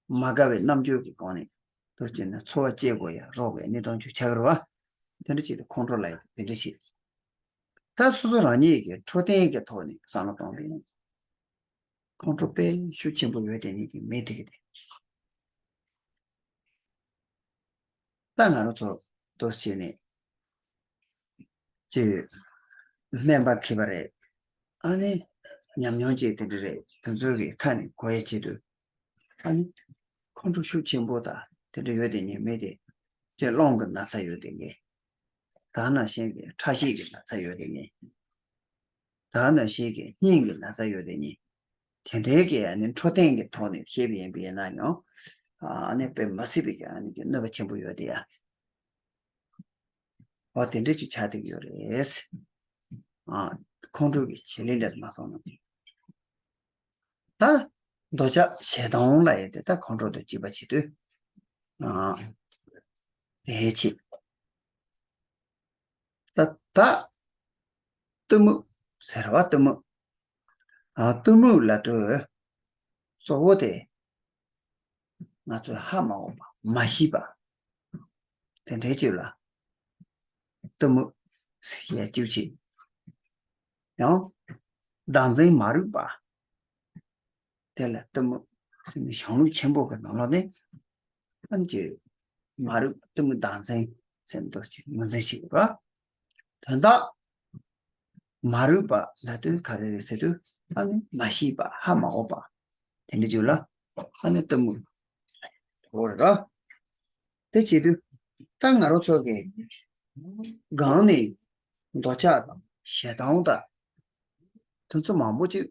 མ་དགའ་བའི་རྣམ་འགྱུར་གྱི་སྒོ་ནས་དུ་བྱས་ན་འཚོ་བ་སྐྱེལ་དགོས་ཡ་རོགས་པའི་གནས་སྟངས་ཅིག་ཆགས་ཀྱི་རེད་བ། དེ་འདྲ་ཅིག་ཏུ་ཁོང་ཁྲོ་ལབ་ཡ་དེ་འདྲ་ཞིག་ད་སོ་སོ་རང་ཉིད་ཀྱི་འཕྲོད་བསྟེན་གྱི་ཐོག་ནས་བསམ་བློ་གཏོང་བ་ཡིན་ན། ཁོང་ཁྲོ་དཔེ་ཤུགས་ཆེན་པོ་ཡོད་དེ་ཉིད་ཀྱི་མི་དེ་གི་དེ། ད་ང་རང་ཚོ་དུ་བྱས་ནས། ཅེས་སྨན་པ་མཁས་པ་རེད། ཨ་ནི་ཉམས་མྱོང་ཅིག་དེ་འདྲ་རེད། དེ་ཚོའི་གི་ཁ་ནས་གོ་ཡ་ཆེད་དུ་ཨ་ནི་ཁོང་ཁྲོ་ཤུགས་ཆེན་པོ་དང་དེ་འདྲ་ཡོད་དེ་ཉེས་མེད་དེ་ཅེས་རླུང་གི་ན་ཚ་ཡོད་དེ་ཉེས། ད་ནང་བཞིན་གྱི་ཁྲག་ཤེད་ཀྱི་ན་ཚ་ཡོད་དེ་ཉེས། ད་ནང་བཞིན་གྱི་སྙིང་གི་ན་ཚ་ཡོད་དེ་ཉེས། དེ་འདྲའི་གི་ཨ་ནི་འཕྲོད་བསྟེན་གྱི་ཐོག་ནས་བཤད་པ་ཡིན་པ་ཡིན་ན་ཡང་ཨ་ནི་དཔེ་མ་སྲིད་པའི་གི་ཨ་ནི་གི་གནོད་པ་ཆེན་པོ་ཡོད་དེ་ཡ། འོ་དེ་འདྲ་ཅིག་ཆགས་བསྡད་ཀྱི་ཡོད་རེད། ཨ་ཁོང་ཁྲོ་གི་བྱེད་ལས་འདྲ་མ་སོང་ན། ད་འདོད་ཆགས་ཞེ་སྡང་ལ་ཡོད་དེ་ད་ཁོང་ཁྲོ་དང་བཅས་པ་བྱེད་དུས། ཨ་དེའི་ཕྱིར། ད་ད་གཏི་མུག་ཟེར་བ་གཏི་མུག་ཨ་གཏི་མུག་ལབ་དུས་གཙོ་བོ་དེ་ང་ཚོས་ཧ་མ་གོ་བ་མ་ཤེས་པ་དེ་འདྲའི་ཅིག་ལ་གཏི་མུག་ཟེར་ཡ་ཅིག་བྱེད། ཡང་བདག་འཛིན་མ་རིག་པ་དེ་ལ་གཏི་མུག་ཟེར་ནས་གཞུང་ལུགས་ཆེན་པོ་གི་ནང་ལོགས་ནས་ཨ་ནི་ཅིག་མ་རིག་གཏི་མུག་བདག་འཛིན་ཟེར་འདུག་ཅིག་ངོས་འཛིན་བྱེད་དགོས་པ། དོན་དག་མ་རིག་པ་ལབ་དུས་ག་རེ་རེད་ཟེར་དུས་ཨ་ནི་མ་ཤེས་པ་ཧ་མ་གོ་བ་དེ་འདྲ་ཅིག་ལ་ཨ་ནི་གཏི་མུག་གོ་རེད་ར། དེ་བྱེད་དུས་ད་ང་རང་ཚོ་གི་སྒང་ནས་འདོད་ཆགས་དང་ཞེ་སྡང་དང་དེ་ཚོ་མང་པོ་ཅིག་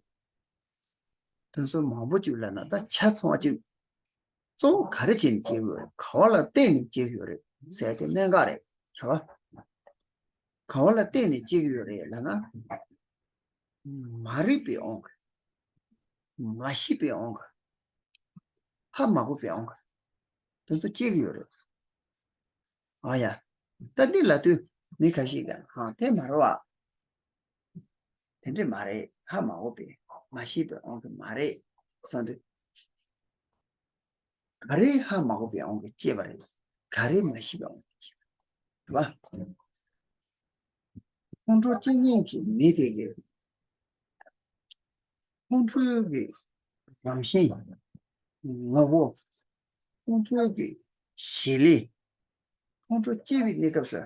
དེ་ཚོ་མང་པོ་ཅིག་ལབ་ན་ད་ཆ་ཚང་བ་ཅིག་གཙོ་བོ་ག་རེ་བྱས་ནས་སྐྱེ་གི་ཡོད་རེད། ག་བ་ལ་བརྟེན་ནས་སྐྱེ་གི་ཡོད་རེད་ཟེར་དེ་གནད་འགག་རེད། རེད་བ། ག་བ་ལ་བརྟེན་ནས་སྐྱེ་གི་ཡོད་རེད་ལབ་ན། མ་རིག་པའི་དབང་གིས། མ་ཤེས་པའི་དབང་གིས། ཧ་མ་གོ་བའི་དབང་གིས། དེ་ཚོ་སྐྱེ་གི་ཡོད་རེད། ཨ་ཡ། ད་འདི་ལབ་དུས་མི་ཁ་ཤས་ཀྱིས་ཧང་དེ་མ་རེད་བ། དེ་འདྲས་མ་རེད། ཧ་མ་གོ་བའི་མ་ཤེས་པའི་དབང་གིས་མ་རེད་བསམ་དུས། ག་རེ་ཧ་མ་གོ་བའི་དབང་གིས་སྐྱེས་པ་རེད། ག་རེ་མ་ཤེས་པའི་དབང་གིས་སྐྱེས་པ་རེད་བ། ཁོང་ཁྲོ་སྐྱེ་མཁན་གྱི་མི་དེ་གིས་ཁོང་ཁྲོའི་གི་རང་བཞིན་ངོ་བོ། ཁོང་ཁྲོའི་གི་བྱེད་ལས། ཁོང་ཁྲོ་སྐྱེ་བའི་གནས་སྐབས་སུ།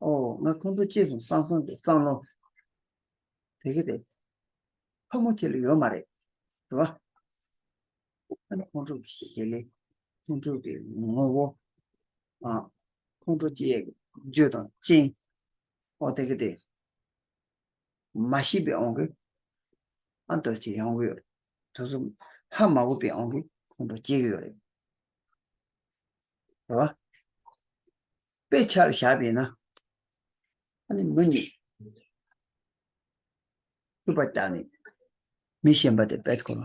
ཨོ་ང་ཁོང་ཁྲོ་སྐྱེས་སོང་བསམ་བསམ་གྱི་བསམ་བློ། དེ་གི་དེ་ཕོ་མོ་ཁྱེད་ལ་ཡོད་མ་རེད། རེད་བ། ཨ་ནི་ཁོང་ཁྲོ་གི་ཞི་ལི། ཁོང་ཁྲོ་གི་ངོ་བོ། ཨ། ཁོང་ཁྲོ་སྐྱེ་ཡས་ཀྱི་རྒྱུ་དང་རྐྱེན། ཨོ་དེ་གི་དེ། མ་ཤེས་པའི་དབང་གིས་ཨ་འདྲ་ཅིག་ཡོང་གི་ཡོད་རེད། དེ་ཚོ་ཧ་མ་གོ་བའི་དབང་གིས་ཁོང་ཁྲོ་སྐྱེ་གི་ཡོད་རེད། རེད་བ། དཔེ་ཆ་ལ་བཞག་པ་ཡིན་ན། ཨ་ནི་མི་གཉིས་ཐུག་པ་བཏང་ནས་མི་གཞན་པ་དེ་དཔེ་ཁོ་ལ་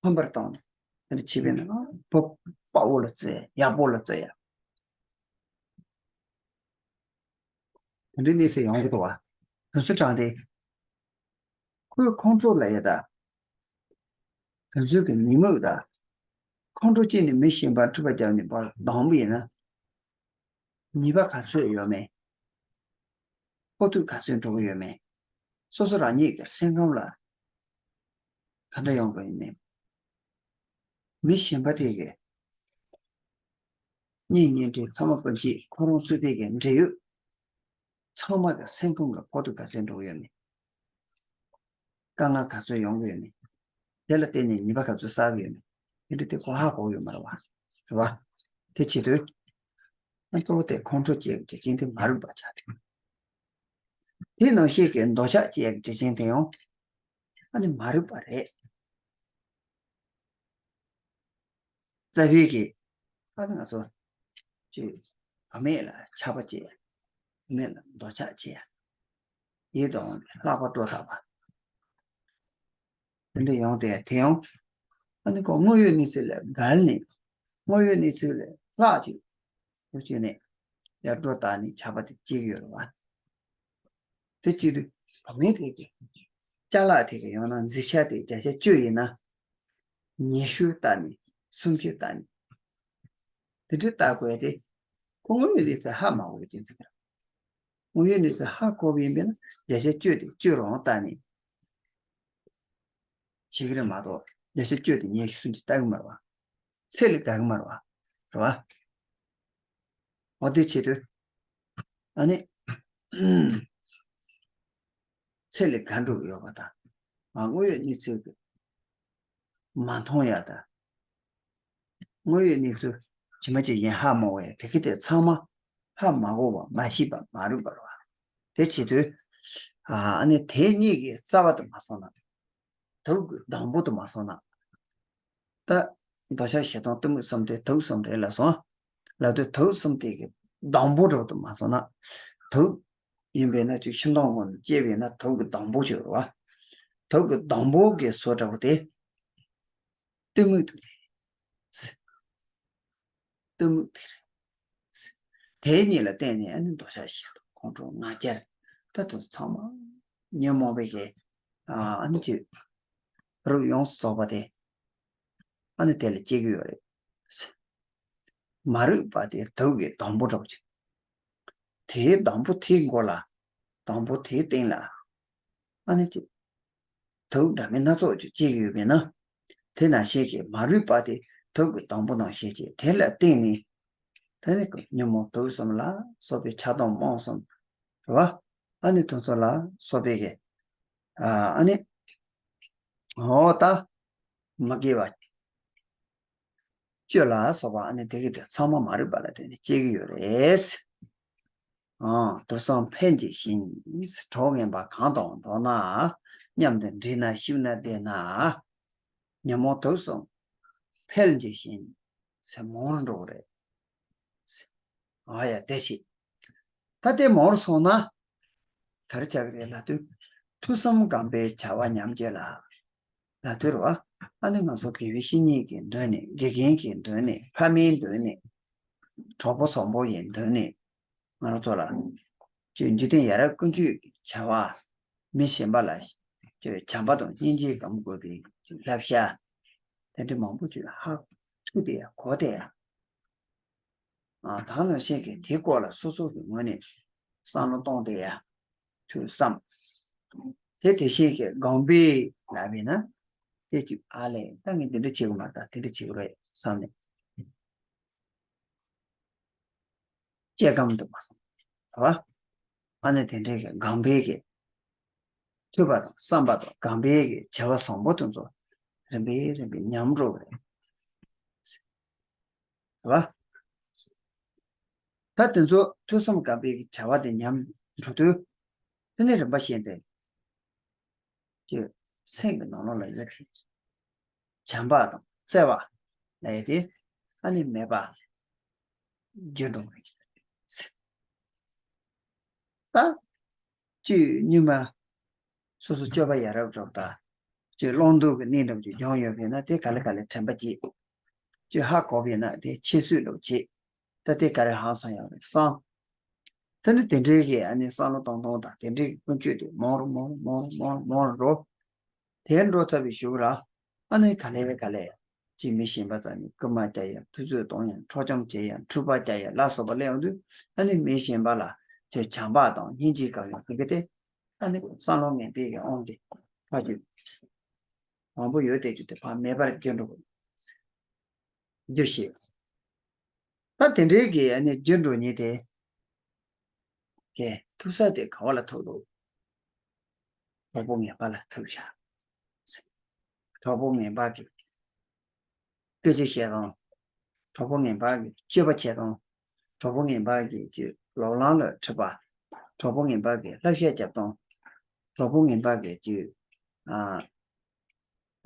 ཕམ་པར་བཏང་ནས་ཨ་ནི་བྱས་པ་ཡིན་ན་ཕོ་དཔའ་བོ་ལ་བརྩི་ཡ། ཡག་པོ་ལ་བརྩི་ཡ། དེ་འདྲའི་གནས་ཚུལ་ཡོང་གི་འདུག་བ། དེ་ཚོ་དྲངས་ཏེ། ཁོས་ཁོང་ཁྲོ་ལ་ཡ་ད། དེ་ཚོའི་གི་ཉེས་དམིགས་ད། ཁོང་ཁྲོ་སྐྱེས་ནས་མི་གཞན་པ་འཁྲུག་པ་བརྒྱབ་ནས་ཕར་བསྡམས་པ་ཡིན་ན། ཉེས་པ་ག་ཚོད་ཡོད་མེད། ཕོག་ཐུག་ག་ཚོད་འགྲོ་གི་ཡོད་མེད། སོ་སོ་རང་ཉིད་ཀྱི་སེམས་ཁམས་ལ་ག་འདྲ་ཡོང་གི་ཡོད་མེད། མི་གཞན་པ་དེ་གི་གཉེན་ཉེ་འབྲེལ་ཕ་མ་སྤུན་མཆེད་ཁོ་རང་གཙོས་པའི་གི་འབྲེལ་ཡོད་ཚང་མ་གི་སེམས་ཁམས་ལ་ཕོག་ཐུག་ག་ཚོད་འགྲོ་གི་ཡོད་མེད། དཀའ་ངལ་ག་ཚོད་ཡོང་གི་ཡོད་མེད། དེ་ལ་བརྟེན་ནས་ཉེས་པ་ག་ཚོད་བསགས་ཀྱི་ཡོད་མེད། དེ་འདྲ་དེ་ཁོ་ཧ་གོ་གི་ཡོད་མ་རེད་བ། རེད་བ། དེ་བྱེད་དུས། ཨ་གཙོ་བོ་དེ་ཁོང་ཁྲོ་སྐྱེ་བའི་རྒྱུ་རྐྱེན་དེ་མ་རིག་པ་ཆགས་འདུག་དེ་ནང་བཞིན་གྱི་འདོད་ཆགས་སྐྱེ་བའི་རྒྱུ་རྐྱེན་དེ་ཡང་ཨ་ནི་མ་རིག་པ་རེད། རྩ་བའི་གི་ཨ་ནི་ང་ཚོ་ཅིག་བུད་མེད་ལ་ཆགས་པ་སྐྱེ། བུད་མེད་ལ་འདོད་ཆགས་སྐྱེ། ཡིད་དུ་འོང་བའི་ལྷག་པ་སྤྲོ་ཐག་པ། དེ་འདྲ་ཡོང་སྟེ་དེ་ཡང་ཨ་ནི་ཁོ་དངོས་ཡོད་གནས་ཚུལ་ལས་འགལ་ནས་དངོས་ཡོད་གནས་ཚུལ་ལས་ལྷག་ཅིག་འུ་ཅག་ནས་ཡར་སྒྲོ་བཏགས་ནས་ཆགས་པ་དེ་སྐྱེ་གི་ཡོད་རེད་བ། དེ་སྐྱེ་དུས་བུད་མེད་དེ་གི་ཅ་ལག་དེ་གི་ཡང་ན་མཛེས་ཆ་དེ་བརྒྱ་ཆ་བཅུ་ཡིན་ན་ཉི་ཤུ་བལྟ་ནས་སུམ་ཅུ་བལྟ་ནས་དེ་འདྲ་བལྟ་དགོས་ཏེ། ཁོ་དངོས་ཡོད་གནས་ཚུལ་ཧ་མ་གོ་བའི་རྐྱེན་ཚིག་རེད། དངོས་ཡོད་གནས་ཚུལ་ཧ་གོ་བ་ཡིན་པས་ན་བརྒྱ་ཆ་བཅུ་དེ་བཅུ་རང་བལྟ་ནས་བྱེད་ཀྱི་རེད་མ་གཏོགས་བརྒྱ་ཆ་བཅུ་དེ་ཉི་ཤུ་སུམ་ཅུ་བལྟ་གི་མ་རེད་བ། ཚད་ལས་བརྒལ་གི་མ་རེད་བ། རེད་བ། འོ་དེ་བྱེད་དུས། ཨ་ནི། ཚད་ལས་བརྒལ་འགྲོ་གི་ཡོད་པ་དང་། མ་དངོས་ཡོད་གནས་ཚུལ་གྱི་མ་མཐོང་ཡ་དང་། དངོས་ཡོད་གནས་ཚུལ་ཇི་མ་ཇི་བཞིན་ཧ་མ་གོ་ཡ་དེ་གི་དེ་ཚང་མ་ཧ་མ་གོ་བ་མ་ཤེས་པ་མ་རིག་པ་རེད་བ། དེ་བྱེད་དུས། ཨ་ནི་དེ་གཉིས་ཀྱི་རྩ་བ་དུ་མ་སོང་ན། དུག་གི་སྡོང་པོ་དུ་མ་སོང་ན། ད། འདོད་ཆགས་ཞེ་སྡང་གཏི་མུག་གསུམ་དེ་དུག་གསུམ་རེད་ལབ་སོང་། ལབ་དུས་དུག་གསུམ་དེ་གི་སྡོང་པོ་འདྲ་བོ་དུ་མ་སོང་ན། དུག་ཡིན་པས་ན་ཅིག་ཤིང་སྡོང་ངོ་ནས་སྐྱེས་པས་ན་དུག་གི་སྡོང་པོ་ཅིག་རེད་བ། དུག་གི་སྡོང་པོ་གི་བཟོ་འདྲ་བོ་དེ། གཏི་མུག་དེ་རེད། གཏི་མུག་དེ་རེད། དེ་གཉིས་ལ་བརྟེན་ནས་ཨ་ནི་འདོད་ཆགས་ཞེ་སྡང་ཁོང་ཁྲོ་ང་རྒྱལ་ད་དུ་ཚང་མ་ཉོན་མོངས་པའི་གི་ཨ་ནི་ཅིག་རིགས་ཡོངས་སུ་རྫོགས་པ་དེ་ཨ་ནི་དེ་ལ་སྐྱེ་གི་ཡོད་རེད། མ་རིག་པ་དེ་དུག་གི་སྡོང་པོ་འདྲ་བོ་ཅིག་དེའི་སྡོང་པོ་དེའི་མགོ་ལ། སྡོང་པོ་དེའི་སྟེང་ལ། ཨ་ནི་ཅིག་དུག་འདྲ་མིན་སྣ་ཚོགས་ཅིག་སྐྱེ་གི་ཡོད་པས་ན། དེ་ནང་བཞིན་གྱི་མ་རིག་པ་དེ་དུག་གི་སྡོང་པོ་ནང་བཞིན་གྱི་དེ་ལ་བརྟེན་ནས། དེ་ནི་ཉོན་མོངས་དུག་གསུམ་ལ་སོགས་པའི་ཆགས་སྡང་རྨོངས་གསུམ། རེད་བ། ཨ་ནི་དེ་ཚོ་ལ་སོགས་པའི་གི་ཨ་ནི། འོ་ད། མ་སྐྱེས་པ། བཅུ་ལ་སོགས་པ་ཨ་ནི་དེ་གི་དེ་ཚང་མ་མ་རིག་པ་ལ་བརྟེན་ནས་སྐྱེ་གི་ཡོད་རེད། ཨང་། དུག་གསུམ་འཕེལ་འགྱུར་བཞིན། གྲོགས་ངན་པ་གང་དང་འགྲོགས་ན། མཉམ་དུ་འདྲིས་ན་ཞུགས་ན་བསྡད་ན། ཉོན་མོངས་དུག་གསུམ་འཕེལ་འགྱུར་བཞིན། ཟེར་མང་རུ་འགྲོ་གི་རེད། ཨ་ཡ་དེ་ཞིག་ད་དེ་མང་རུ་སོང་ན། ག་རེ་ཆགས་ཀྱི་རེད་ལབ་དུས། ཐུགས་བསམ་སྒོམ་པའི་བྱ་བ་ཉམས་བྱེད་ལ། ལབ་དུས་རེད་བ། ཨ་ནི་ང་ཚོ་དགེ་བའི་བཤེས་གཉེན་གྱི་མདུན་ནས། དགེ་རྒན་གྱི་མདུན་ནས། ཕ་མའི་མདུན་ནས། གྲོགས་པོ་བཟང་པོ་ཡི་མདུན་ནས། ང་རང་ཚོ་ལ། ཅིག་འཇིག་རྟེན་ཡ་རབས་ཀུན་སྤྱོད་ཀྱི་བྱ་བ། མི་གཞན་པ་ལ། ཅིག་བྱམས་པ་དང་སྙིང་རྗེ་སྒོམ་དགོས་པའི་ཅིག་བསླབ་བྱ། དེ་འདྲ་མང་པོ་ཅིག་ཧ་ཐུག་དེ་ཡ་གོ་དེ་ཡ། ཨ་ད་ནང་བཞིན་གྱི་དེའི་སྐོར་ལ་སོ་སོ་གི་ངོས་ནས་བསམ་བློ་གཏོང་དེ་ཡ། ཐུགས་བསམ། དེ་དེ་བཞིན་གྱི་སྒོམ་པའི་ལབ་པས་ན། དེ་ཅིག་ཨ་ལས་ད་ངས་འདི་འདྲ་བྱེད་དགོས་མ་རེད། ད་དེ་འདྲ་བྱེད་དགོས་རེད་བསམ་ནས། སྐྱེ་ཁམས་དུ་མ་སོང་། རེད་བ། ཨ་ནི་དེ་འདྲའི་གི་སྒོམ་པའི་གི་ ཐོས་པ་དང་བསམ་པ་དང་སྒོམ་པའི་གི་བྱ་བ་བཟང་པོ་དེ་ཚོ་རིམ་པས་རིམ་པས་ཉམས་འགྲོ་གི་རེད། རེད་པ། ད་དེ་ཚོ་ཐོས་བསམ་སྒོམ་པའི་གི་བྱ་བ་དེ་ཉམས་འགྲོ་དུས། དེ་ནས་རིམ་པ་བཞིན་དུ། ཀྱི་སེམས་ཀྱི་ནང་ལོགས་ལ་ཡོད་དེ། བྱམས་པ་དང་བརྩེ་བ་ལ་ཡོད་དེ། ཨ་ནི་མེད་པ་འགྱུར་འགྲོ་བ་ཡིན། ད་ཅིག་སྔོན་མ་སོ་སོ་སྤྱོད་པ་ཡ་རབས་འདྲ་པོ་དང་། ཅིག་བླང་དོར་གྱི་གནས་འདྲ་པོ་ཅིག་སྦྱངས་ཡོད་པ་ཡིན་ན། དེ་ག་ལེ་ག་ལེ་དྲན་པ་སྐྱེས། ཅིག་ཧ་གོ་བ་ཡིན་ན་དེ་ཁྱད་གསོད་འདྲ་པོ་བྱེད། ད་དེ་ག་རེ་ཧང་སང་ཡོད་རེད་བསམ། ད་ནི་དེ་འདྲའི་གི་ཨ་ནི་བསམ་བློ་གཏོང་སྟངས་དང་དེ་འདྲའི་གི་ཀུན་སྤྱོད་དེ་མང་རུ་མང་རུ་མང་རུ་མང་རུ་མང་རུ་འགྲོ། དེ་འགྲོ་ཚར་བའི་གཞུག་ལ། ཨ་ནི་ག་ལེ་ག་ལེ་ཅིག་མི་གཞན་པ་ཚོ་ནི་རྐུ་མ་རྒྱག་ཡ། ཐུབ་ཚོད་གཏོང་ཡ། འཕྲོག་བཅོམ་བྱེད་ཡ། འཁྲུག་པ་རྒྱག་ཡ་ལ་སོགས་པ་སླེབས་ཡོང་དུས། ཨ་ནི་མི་གཞན་པ་ལ་ཅིག་བྱམས་པ་དང་སྙིང་རྗེ་གང་ཡོད་དེ་གི་དེ། ཨ་ནི་བསམ་བློ་ངན་པའི་གི་དབང་གིས་ཕར་ཅིག་མང་པོ་ཡོད་དེ་ཅིག་དེ་ཕར་མེད་པར་འགྱུར་འགྲོ་གི། རྒྱུ་ཞིག་ད་དེ་འདྲའི་གི་ཨ་ནི་རྒྱུ་འགྲོ་ཉེན་དེ་གས་ཐུག་ས་དེ་ག་བ་ལ་ཐུག་འདུག་གྲོགས་པོ་ངན་པ་ལ་ཐུག་བཞག་གྲོགས་པོ་ངན་པ་གི་སྐད་ཆ་བཤད་སྟངས། གྲོགས་པོ་ངན་པ་གི་སྤྱོད་པ་བྱེད་སྟངས། གྲོགས་པོ་ངན་པ་གི་ཀྱི་ལོག་ལམ་ལ་ཁྲིད་པ། གྲོགས་པོ་ངན་པ་གི་བསླབ་བྱ་རྒྱབ་སྟངས། གྲོགས་པོ་ངན་པ་གི་ཀྱི་ཨ།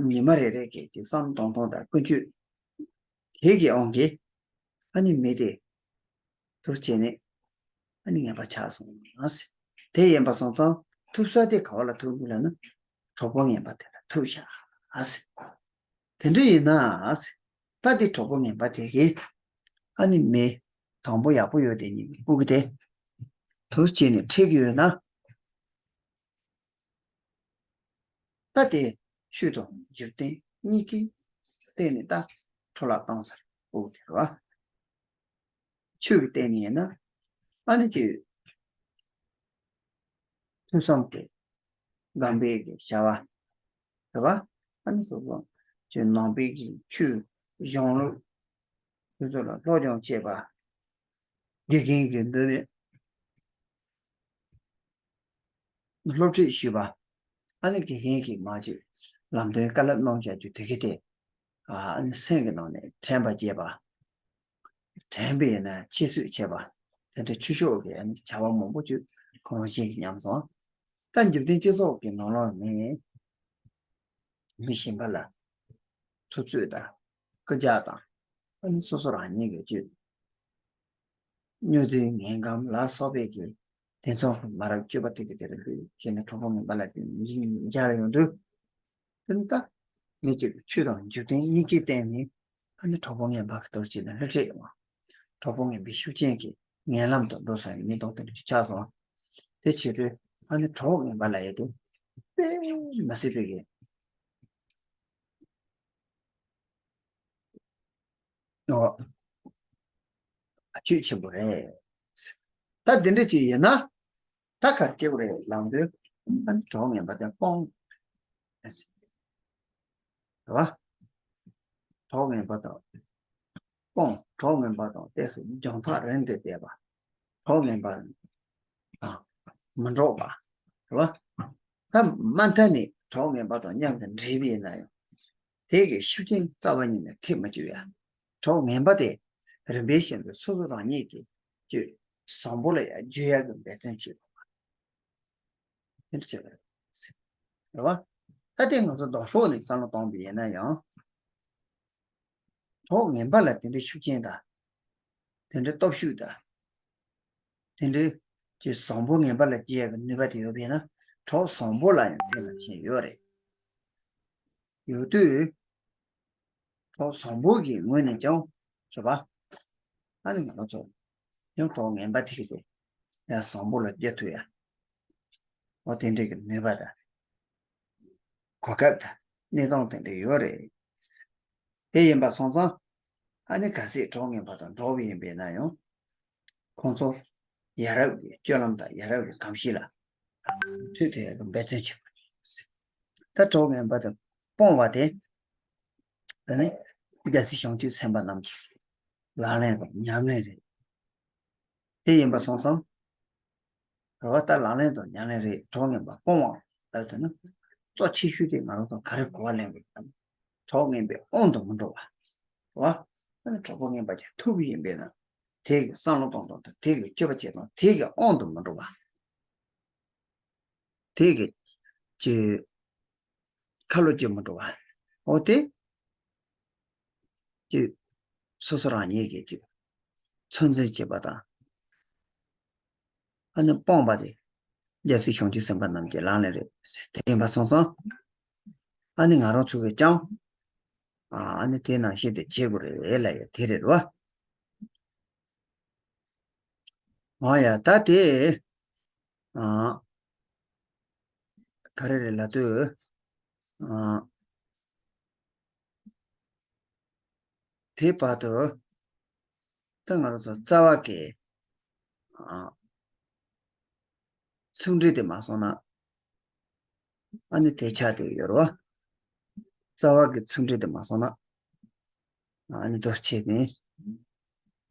ཉི་མ་རེ་རེ་གི་ཀྱི་བསམ་གཏོང་སྟངས་དང་ཀུན་སྤྱོད་དེ་གི་དབང་གིས། ཨ་ནི་མི་དེ་ཐུག་བྱས་ནས་ཨ་ནི་ངན་པ་ཆགས་སོང་ཟེར། དེ་ཡིན་པ་སོང་ཙང་ཐུག་ས་དེ་ག་བ་ལ་ཐུག་དགོས་ལབ་ན། གྲོགས་པོ་ངན་པ་དེ་ལ་ཐུག་བཞག་ཟེར། དེ་འདྲ་ཡིན་ན་ཟེར། ད་དེ་གྲོགས་པོ་ངན་པ་དེ་གིས་ཨ་ནི་མི་དང་པོ་ཡག་པོ་ཡོད་དེ་གཉིས་ཀྱི་སྤུ་གུ་དེ་ཐུག་བྱས་ནས་ཁྲིད་ཀྱི་ཡོད་ན། ད་དེ་ཆོས་དང་འཇིག་རྟེན་གཉིས་ཀའི་སྟེང་ནས་ད་འཕྲོ་བརླག་བཏང་ཚར་འོ་དེ་རེད་བ། ཆོས་ཀྱི་སྟེང་ནས་ཡིན་ན། ཨ་ནི་ཀྱི་ཐོས་བསམ་གྱི་སྒོམ་པའི་གི་བྱ་བ་རེད་བ། ཨ་ནི་སོ་སོ་ཀྱི་ནང་པའི་གི་ཆོས་གཞུང་ལུགས་དེ་ཚོ་ལ་སློབ་སྦྱོང་བྱེད་པ། དགེ་རྒན་གྱི་འདི་ནས་སློབ་ཁྲིད་ཞུས་པ། ཨ་ནི་དགེ་རྒན་གྱིས་མ་བྱོས་ལམ་སྟོན་བཀའ་སློབ་གནང་བྱ་རྒྱུ་དེ་གི་དེ། ཨ་ནི་སེམས་ཀྱི་ནང་ནས་དྲན་པ་སྐྱེས་པ། དྲན་པས་ན་ཁྱད་གསོད་བྱེད་པ། དེ་འདྲ་ཆོས་ཕྱོགས་ཀྱི་ཨ་ནི་བྱ་བ་མང་པོ་ཅིག་ཁོང་རང་བཞིན་གྱིས་ཉམས་སོང་། ད་འཇིག་རྟེན་སྤྱི་ཚོགས་ཀྱི་ནང་ལོགས་ནས་མི་གཞན་པ་ལ་འཁྲུག་རྩོད་དང་རྐུ་ཇག་དང་། ཨ་ནི་སོ་སོ་རང་ཉིད་ཀྱི་སྤྱོད། སྨྱོ་རྫས་ངན་སྒམ་ལ་སོགས་པའི་གི་དེ་ཚོ་མ་རབས་སྤྱོད་པ་དེ་གི་དེ་རུ་ལུས་ཤེས་ན་གྲོགས་པོ་ངན་པ་ལ་དེ་མཇལ་ཡོང་དུས། དེ་ནི་ད་མི་གཅིག་ཆོས་དང་འཇིག་རྟེན་གཉིས་ཀའི་སྟེང་ནས་ཨ་ནི་གྲོགས་པོ་ངན་པ་གི་དོར་བྱེད་ན་ལྷག་ཆད་ཡོང་བ། གྲོགས་པོ་ངན་པའི་ཤུགས་རྐྱེན་གྱིས་ངན་ལམ་དུ་འགྲོ་སོང་བའི་མི་དང་དེ་འདྲ་ཆགས་སོང་། དེ་བྱེད་དུས་ཨ་ནི་གྲོགས་ངན་པ་ལ་ཡོད་དུས་དཔེ་མི་སྲིད་པའི་གི། ཨོ། ཨ་ཆོས་ཆེན་པོ་རེད། ད་འདི་འདྲ་ཅིག་ཡིན་ན། ད་ག་རེ་བྱེད་དགོས་རེད་ལབ་དུས། ཨ་ནི་གྲོགས་ངན་པ་དེ་སྤོང་། རེད་བ། གྲོགས་ངན་པ་དང་སྤོང་། གྲོགས་ངན་པ་དང་ཏོག་ཙམ་སྦྱོང་ཐག་རིང་དུ་བསྡད་པ། གྲོགས་ངན་པ་དང་མི་འགྲོགས་པ། རེད་བ། ད་མ་མཐའ་ནས་གྲོགས་ངན་པ་དང་མཉམ་དུ་འགྲིག་པ་ཡིན་ན་ཡང་། དེ་གི་ཤུགས་རྐྱེན་རྩ་བ་ཉིད་ནས་ཐེབས་མ་བཅུག་ཡ། གྲོགས་ངན་པ་དེ་རིམ་པས་བཞིན་དུ་སོ་སོ་རང་ཉིད་ཀྱི་སྤྱོད་བཟང་པོ་ལ་ཡང་བསྒྱུར་ཡག་གི་འབད་བརྩོན་བྱེད་དགོས་པ། དེ་འདྲ་བྱེད་པ་རེད་བ། ད་ལྟའི་ང་ཚོ་ལྡོག་ཕྱོགས་ནས་བསམ་བློ་གཏོང་བ་ཡིན་ན་ཡང་། གྲོགས་ངན་པ་ལ་དེ་འདྲའི་ཤུགས་རྐྱེན་དང་། དེ་འདྲའི་སྟོབས་ཤུགས་དང་། དེ་འདྲའི་ཀྱི་བཟང་པོ་ངན་པ་ལ་སྐྱེ་ཡག་གི་ནུས་པ་དེ་ཡོད་པས་ན་གྲོགས་བཟང་པོ་ལ་ཡང་དེ་ནང་བཞིན་ཡོད་རེད། ཡོད་དུས། གྲོགས་བཟང་པོ་གི་ངོས་ནས་ཀྱང་། རེད་པ། ཨ་ནི་ང་ཚོ་ཡང་གྲོགས་ངན་པ་དེ་གི་ཡང་བཟང་པོ་ལ་སྐྱེ་ཐུབ་ཡ། འོ་དེ་འདྲའི་གི་ནུས་པ་དང་། གོ་སྐབས་དང་གནས་སྟངས་དེ་འདྲ་ཡོད་རེད། དེ་ཡིན་པ་སོང་ཙང་། ཨ་ནི་གལ་སྲིད་གྲོགས་ངན་པ་དང་འགྲོགས་པ་ཡིན་པས་ན་ཡང་། ཁོང་ཚོ་ཡ་རབས་ཀྱི་སྤྱོད་ལམ་དང་ཡ་རབས་ཀྱི་གོམས་གཤིས་ལ་མཐུན་ཐུབ་ཡག་གི་འབད་བརྩོན་བྱེད་དགོས། ད་གྲོགས་ངན་པ་དང་སྤོང་བ་དེ། ད་ནི་རྒྱལ་སྲས་བྱང་ཆུབ་སེམས་དཔའ་རྣམས་ཀྱི་ལག་ལེན་དང་ཉམས་ལེན་རེད། དེ་ཡིན་པ་སོང་ཙང་། རེད་བ། ད་ལག་ལེན་དང་ཉམས་ལེན་རེད། གྲོགས་ངན་པ་སྤོང་བ་ ལབ་དུས་ན། གཙོ་ཆེ་ཤོས་དེ་ང་རང་ཚོ་ག་རེ་གོ་བ་ལེན་དགོས་ཀྱི་ཡོད་ན། གྲོགས་ངན་པའི་དབང་དུ་མི་འགྲོ་བ། རེད་བ། ཨ་ནི་གྲོགས་པོ་ངན་པ་ཅིག་ཐུག་གི་ཡིན་པས་ན། དེ་གི་བསམ་བློ་གཏོང་སྟངས་དང་། དེ་གི་སྤྱོད་པ་བྱེད་སྟངས། དེ་གི་དབང་དུ་མི་འགྲོ་བ། དེ་གི་ཅི། ཁ་ལོ་བསྒྱུར་མི་འགྲོ་བ། འོ་དེ། ཅི། སོ་སོ་རང་ཉིད་ཀྱིས་ཅི། ཚོད་འཛིན་བྱེད་པ་དང་། ཨ་ནི་སྤོང་བ་དེ། རྒྱལ་སྲས་བྱང་ཆུབ་སེམས་དཔའ་རྣམས་ཀྱི་ལག་ལེན་རེད། དེ་ཡིན་པ་སོང་ཙང་། ཨ་ནི་ང་རང་ཚོ་གིས་ཀྱང་། ཨ་ནི་དེ་ནང་བཞིན་དུ་བྱེད་དགོས་རེད་ལབ་ཡ་དེ་རེད་བ། འོ་ཡ། ད་དེ། ཨ། ག་རེ་རེད་ལབ་དུས། ཨ། དེ་བར་དུ། ད་ང་རང་ཚོ་རྩ་བ་གི། ཨ། ཚིག་འགྲེལ་དེ་མ་སོང་ན། ཨ་ནི་དེ་ཆགས་བསྡད་ཡོད་རེད་བ། རྩ་བ་གི་ཚིག་འགྲེལ་དེ་མ་སོང་ན། ཨ་ནི་དོ་ཆེ་ནི།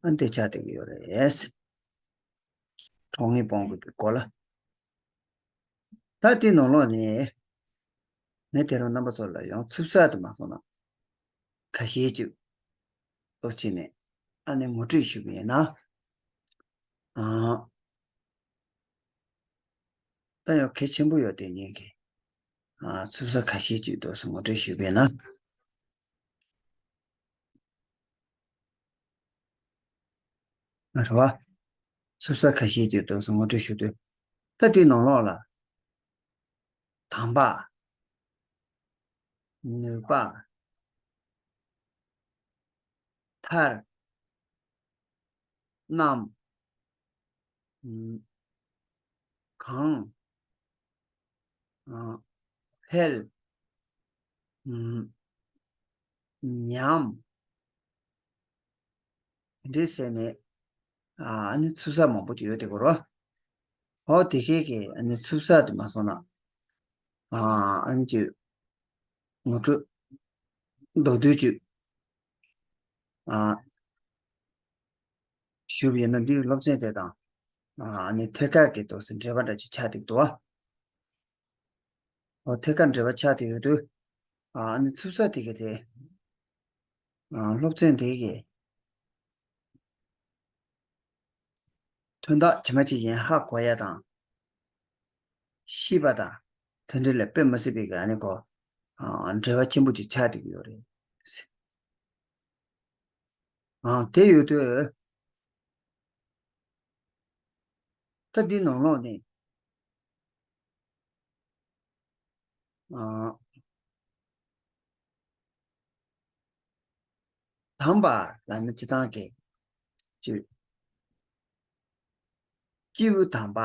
ཨ་ནི་དེ་ཆགས་བསྡད་ཀྱི་ཡོད་རེད། གྲོགས་ངན་སྤོང་དགོས་པའི་སྐོར་ལ། ད་དེའི་ནང་ལོགས་ནས། ངས་དེ་རིང་རྣམ་པ་ཚོ་ལ་ཡང་ཚིག་གསར་དུ་མ་སོང་ན། ཁ་ཤས་ཅིག་ལོ་ཕྱི་ནས་ཨ་ནི་ངོ་སྤྲོད་ཞུ་གི་ཡིན་ན། ཨང་། ད་ཡང་གལ་ཆེན་པོ་ཡོད་དེ་ཉིད་ཀྱི། ཨ། ཚིག་གསར་ཁ་ཤས་ཅིག་ཏུ་ངོ་སྤྲོད་ཞུ་གི་ཡིན་ན། རེད་བ། ཚིག་གསར་ཁ་ཤས་ཅིག་ཏུ་ངོ་སྤྲོད་ཞུ་དུས། ད་དེའི་ནང་ལོགས་ལ། དང་པ། ནུས་པ། མཐར། རྣམས། གང་། འཕེལ། ཉམས། དེ་འདྲའི་ཟེར་ནས། ཨ་ནི་ཚིག་གསར་མང་པོ་ཅིག་ཡོད་དེ་གོ་རོ། ཨོ་དེ་གས་ཀྱི་ཨ་ནི་ཚིག་གསར་དུ་མ་སོང་ན། ཨ་ནི་ཅིག་ངོ་སྤྲོད་མདོར་བསྡུས་ཅིག་ཨ། ཞུ་བ་ཡིན་ན། འདིའི་སློབ་ཚན་དེ་དང་། ཨ་ནི་ཐད་ཀར་གྱི་ཏོག་ཙམ་འབྲེལ་བ་འདྲ་ཅིག་ཆགས་འདུག་ཏོ། ཨོ་ཐད་ཀར་འབྲེལ་བ་ཆགས་བསྡད་ཡོད་དུས། ཨ་ནི་ཚིག་གསར་དེ་ག་དེ། ཨ། སློབ་ཚན་དེ་གའི་དོན་དག་ཇི་མ་ཇི་བཞིན་ཧ་གོ་ཡ་དང་། ཤེས་པ་དང་། དེ་འདྲ་ལ་དཔེ་མ་སྲིད་པའི་གི་ཨ་ནི་གོ། ཨ། འབྲེལ་བ་ཆེན་པོ་ཅིག་ཆགས་བསྡད་ཀྱི་ཡོད་རེད། ཨ། དེ་ཡོད་དུས། ད་འདི་ནང་ལོགས་ནས། ཨ། དང་པ་ལབ་ན་སྤྱིར་བཏང་གི་སྤྱི། སྤྱི་བོ་དང་པ།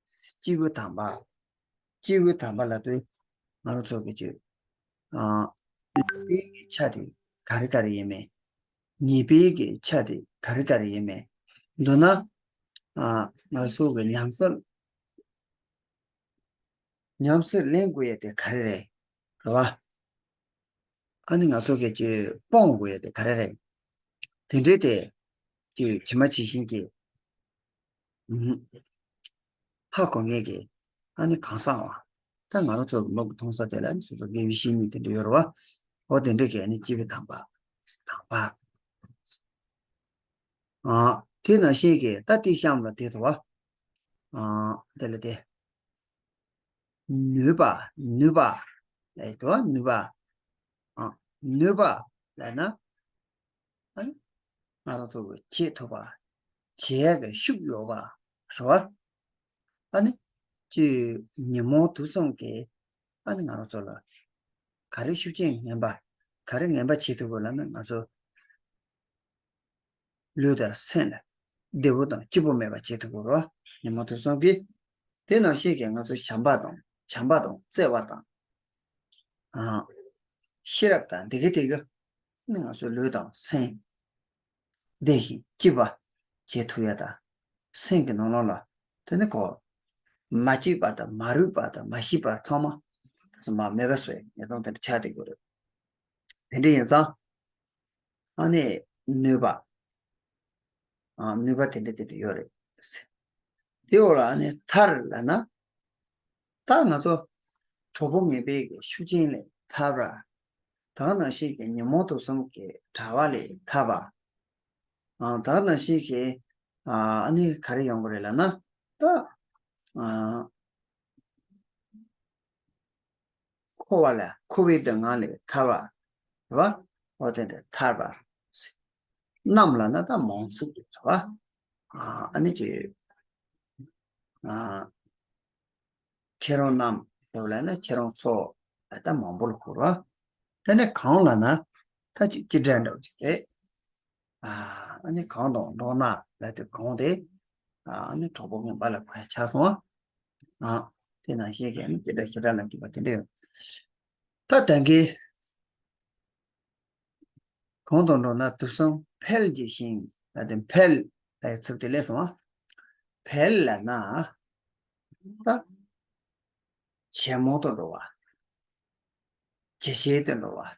སྤྱི་བོ་དང་པ། སྤྱི་བོ་དང་པ་ལབ་དུས་ང་རང་ཚོ་གི་སྤྱི། ཨ། ལེགས་པའི་གི་ཆ་དེ་ག་རེ་ག་རེ་ཡིན་མིན། ཉེས་པའི་གི་ཆ་དེ་ག་རེ་ག་རེ་ཡིན་མིན། མདོར་ན། ཨ། ང་ཚོ་གི་ཉམས་སུ། ཉམས་སུ་ལེན་དགོས་ཡ་དེ་ག་རེ་རེད། རེད་བ། ཨ་ནི་ང་ཚོ་གི་ཅིག་སྤོང་དགོས་ཡ་དེ་ག་རེ་རེད། དེ་འདྲའི་དེ་ཅིག་ཇི་མ་ཇི་བཞིན་གྱི། ཧ་གོ་མཁན་གྱི། ཨ་ནི་གང་ཟག་བ། ད་ང་རང་ཚོ་གི་མིག་གིས་མཐོང་ས་དེ་ལ་ཨ་ནི་སོ་སོ་དགེ་བའི་བཤེས་གཉེན་དེ་འདྲ་ཡོད་རེད་བ། འོ་དེ་འདྲ་གི་ཨ་ནི་སྤྱི་བོ་དང་པ། དང་པ། ཨ། དེ་ནང་བཞིན་གྱི་ད་དེའི་གཤམ་ལ་དེ་འདུག་བ། ཨ། དེ་ལ་དེ། ནུས་པ། ནུས་པ་ལབ་ཡོད་དོ། ནུས་པ། ཨ། ནུས་པ་ལབ་ན། ཨ་ནི་ང་རང་ཚོ་གི་བྱེད་ཐུབ་པ། བྱེད་ཡག་གི་ཤུགས་ཡོད་པ། རེད་བ། ཨ་ནི་ཅིག་ཉོན་མོངས་དུག་གསུམ་གྱིས་ཨ་ནི་ང་རང་ཚོ་ལ་ག་རེ་ཤུགས་རྐྱེན་ངན་པ། ག་རེ་ངན་པ་བྱེད་ཐུབ་དགོས་ལབ་ན། ང་ཚོ་ལུས་དང་སེམས་ལ་བདེ་པོ་དང་སྐྱིད་པོ་མེད་པ་བྱེད་ཐུབ་དགོས་རེད་བ། ཉོན་མོངས་དུག་གསུམ་གྱིས། དེ་ནང་བཞིན་གྱི་ང་ཚོ་བྱམས་པ་དང་། བྱམས་པ་དང་བརྩེ་བ་དང་། ཨ། ཤེས་རབ་དང་། དེ་ག་དེ་ག་ནི་ང་ཚོའི་ལུས་དང་སེམས་བདེ་ཞིང་སྐྱིད་པ་བྱེད་ཐུབ་ཡ་དང་། སེམས་ཀྱི་ནང་ལོགས་ལ་དེ་ནི་གོ། མ་སྐྱིད་པ་དང་། མ་རུངས་པ་དང་། མ་ཤེས་པ་ཚང་མ་དེ་ཚོ་མར་མེད་པ་བཟོ་ཡ་ཉེན་རྟོག་དེ་འདྲ་ཆགས་བསྡད་ཀྱི་ཡོད་རེད། དེ་འདྲ་ཡིན་ཙང་། ཨ་ནི་ནུས་པ། ཨ། ནུས་པ་དེ་འདྲ་དེ་འདྲ་ཡོད་རེད། དེའི་འོག་ལ་ཨ་ནི་མཐར་ལབ་ན། ད་ང་ཚོ་ གྲོགས་པོ་ངན་པའི་གི་ཤུགས་རྐྱེན་ལས་ཐར་བ། ད་ག་ནང་བཞིན་གྱི་ཉོན་མོངས་དུག་གསུམ་གྱི་དྲ་བ་ལས་ཐར་བ། ཨ། ད་ག་ནང་བཞིན་གྱི་ཨ་ཨ་ནི་ག་རེ་ཡོང་གི་རེད་ལབ་ན། ད་ཨ་འཁོར་བ་ལ་འཁོར་བའི་སྡུག་བསྔལ་ལས་ཐར་བ། རེད་བ། འོ་དེ་འདྲ་ཐར་བ། རྣམས་ལབ་ན་ད་མང་ཚུལ་དུ་ཐར་བ། ཨ་ཨ་ནི་ཅི། ཨ་ཁྱེད་རང་རྣམས་ལབ་ལབ་ན་ཁྱེད་རང་ཚོ་ལ་ད་མང་པོ་ལ་གོ་ར། དེ་ནས་གང་ལབ་ན་ད་ཅི་ཅི་འདྲ་འདྲ་བོ་ཅིག་རེད། ཨ་ཨ་ནི་གང་དང་འགྲོགས་ན་ལབ་དུས་གང་དེ། ཨ་ཨ་ནི་གྲོགས་པོ་ངན་པ་ལ་གོ་ཡ་ཆགས་སོང་ཨ། ཨ་དེ་ནང་བཞིན་གྱི་ཨ་ནི་ཅི་འདྲ་ཞེ་དྲག་ལ་འདུས་པ་དེ་འདྲ་ཡོད། ད་ད་གིན་གང་དང་འགྲོགས་ན་དུག་གསུམ་འཕེལ་གྱི་ཞིང་ལབ་དེ། འཕེལ་ལབ་ཡ་ཚིག་དེ་ལས་སོང་ཨ། འཕེལ་ལབ་ན་ད་ཇེ་མང་དུ་འགྲོ་བ། ཇེ་ཞན་དུ་འགྲོ་བ།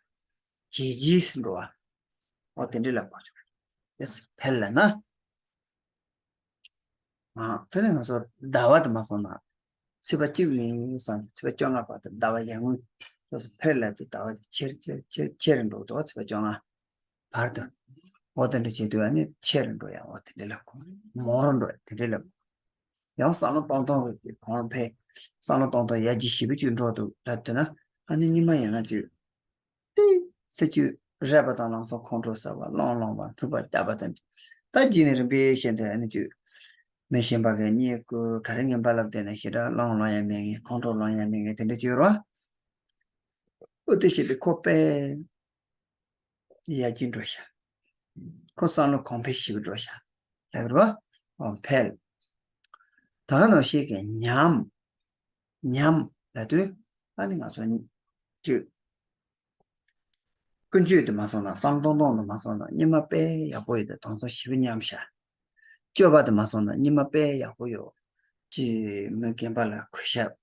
ཇེ་ལྗིད་སུ་འགྲོ་བ། འོ་དེ་འདྲ་ལ་གོ་ཆོག་ཡེ་སི། འཕེལ་ལབ་ན། ཨ་དེ་ནས་ང་ཚོ་ཟླ་བ་དུ་མ་སོང་ན། ཚེས་པ་གཅིག་ནས་བཟུང་སྟེ་ཚེས་པ་བཅོ་ལྔ་བར་དུ་ཟླ་བ་ཡར་ངོའི་སོ་སོ་འཕེལ་ལ་དུ་ཟླ་བ་དེ་ཆེར་ཆེར་ཆེར་ཆེར་འགྲོ་འདུག་ཚེས་པ་བཅོ་ལྔ་བར་དུ། འོ་དེ་འདྲ་བྱེད་དུས་ཨ་ནི་ཆེར་འགྲོ་ཡ། འོ་དེ་འདྲ་ལ་གོ། མང་རུ་འགྲོ་ཡ་དེ་འདྲ་ལ་གོ། ཡང་བསམ་བློ་གཏོང་སྟངས་རེད་དེ་གོང་འཕེལ། བསམ་བློ་གཏོང་སྟངས་ཡར་རྒྱས་ཞེ་པོ་ཅིག་འགྲོ་འདུག་ལབ་དུས་ན། ཨ་ནི་སྙིགས་མ་ཡིན་ན་ཅིག་ཏི་སི་ཅུ་རེག་པ་དང་ལམ་སང་ཁོང་ཁྲོ་ཟ་བ། རླུང་ལངས་པ། འཁྲུག་པ་རྒྱག་པ་དང་། ད་རྗེས་ནས་རིམ་པས་བཤད་དེ་ཨ་ནི་ཅིག་མི་གཞན་པ་གིས་བརྙས་བཀུར་ག་རེ་ངན་པ་ལབ་བསྡད་ན་ཞེ་དྲག་རླུང་ལངས་ཡ་མེད་མཁན། ཁོང་ཁྲོ་ལངས་ཡ་མེད་མཁན་དེ་འདྲ་ཅིག་ཡོད་རེད་བ། ཨོ་དེ་བཤད་དེ་ཁོ་དཔེ་ཡར་རྒྱས་འགྲོ་ཤག་ཁོ་བསམ་བློ་གོང་འཕེལ་ཞེ་པོ་འགྲོ་ཤག་ལབ་རེད་བ། འཕེལ། ད་ག་ནང་བཞིན་གྱི་ཉམས། ཉམས་ལབ་དུས་ཨ་ནི་ང་ཚོ་ཅིག་ཀུན་སྤྱོད་དུ་མ་སོང་ན། བསམ་གཏོང་སྟངས་དུ་མ་སོང་ན། སྔོན་མ་དཔེ་ཡག་པོ་ཡོད་དེ་དེ་ཚོ་ཞེ་པོ་ཉམས་ཤག་སྤྱོད་པ་དུ་མ་སོང་ན། སྔོན་མ་དཔེ་ཡག་པོ་ཡོད། ཅིག་མི་རྒན་པ་ལ་གུས་ཞབས།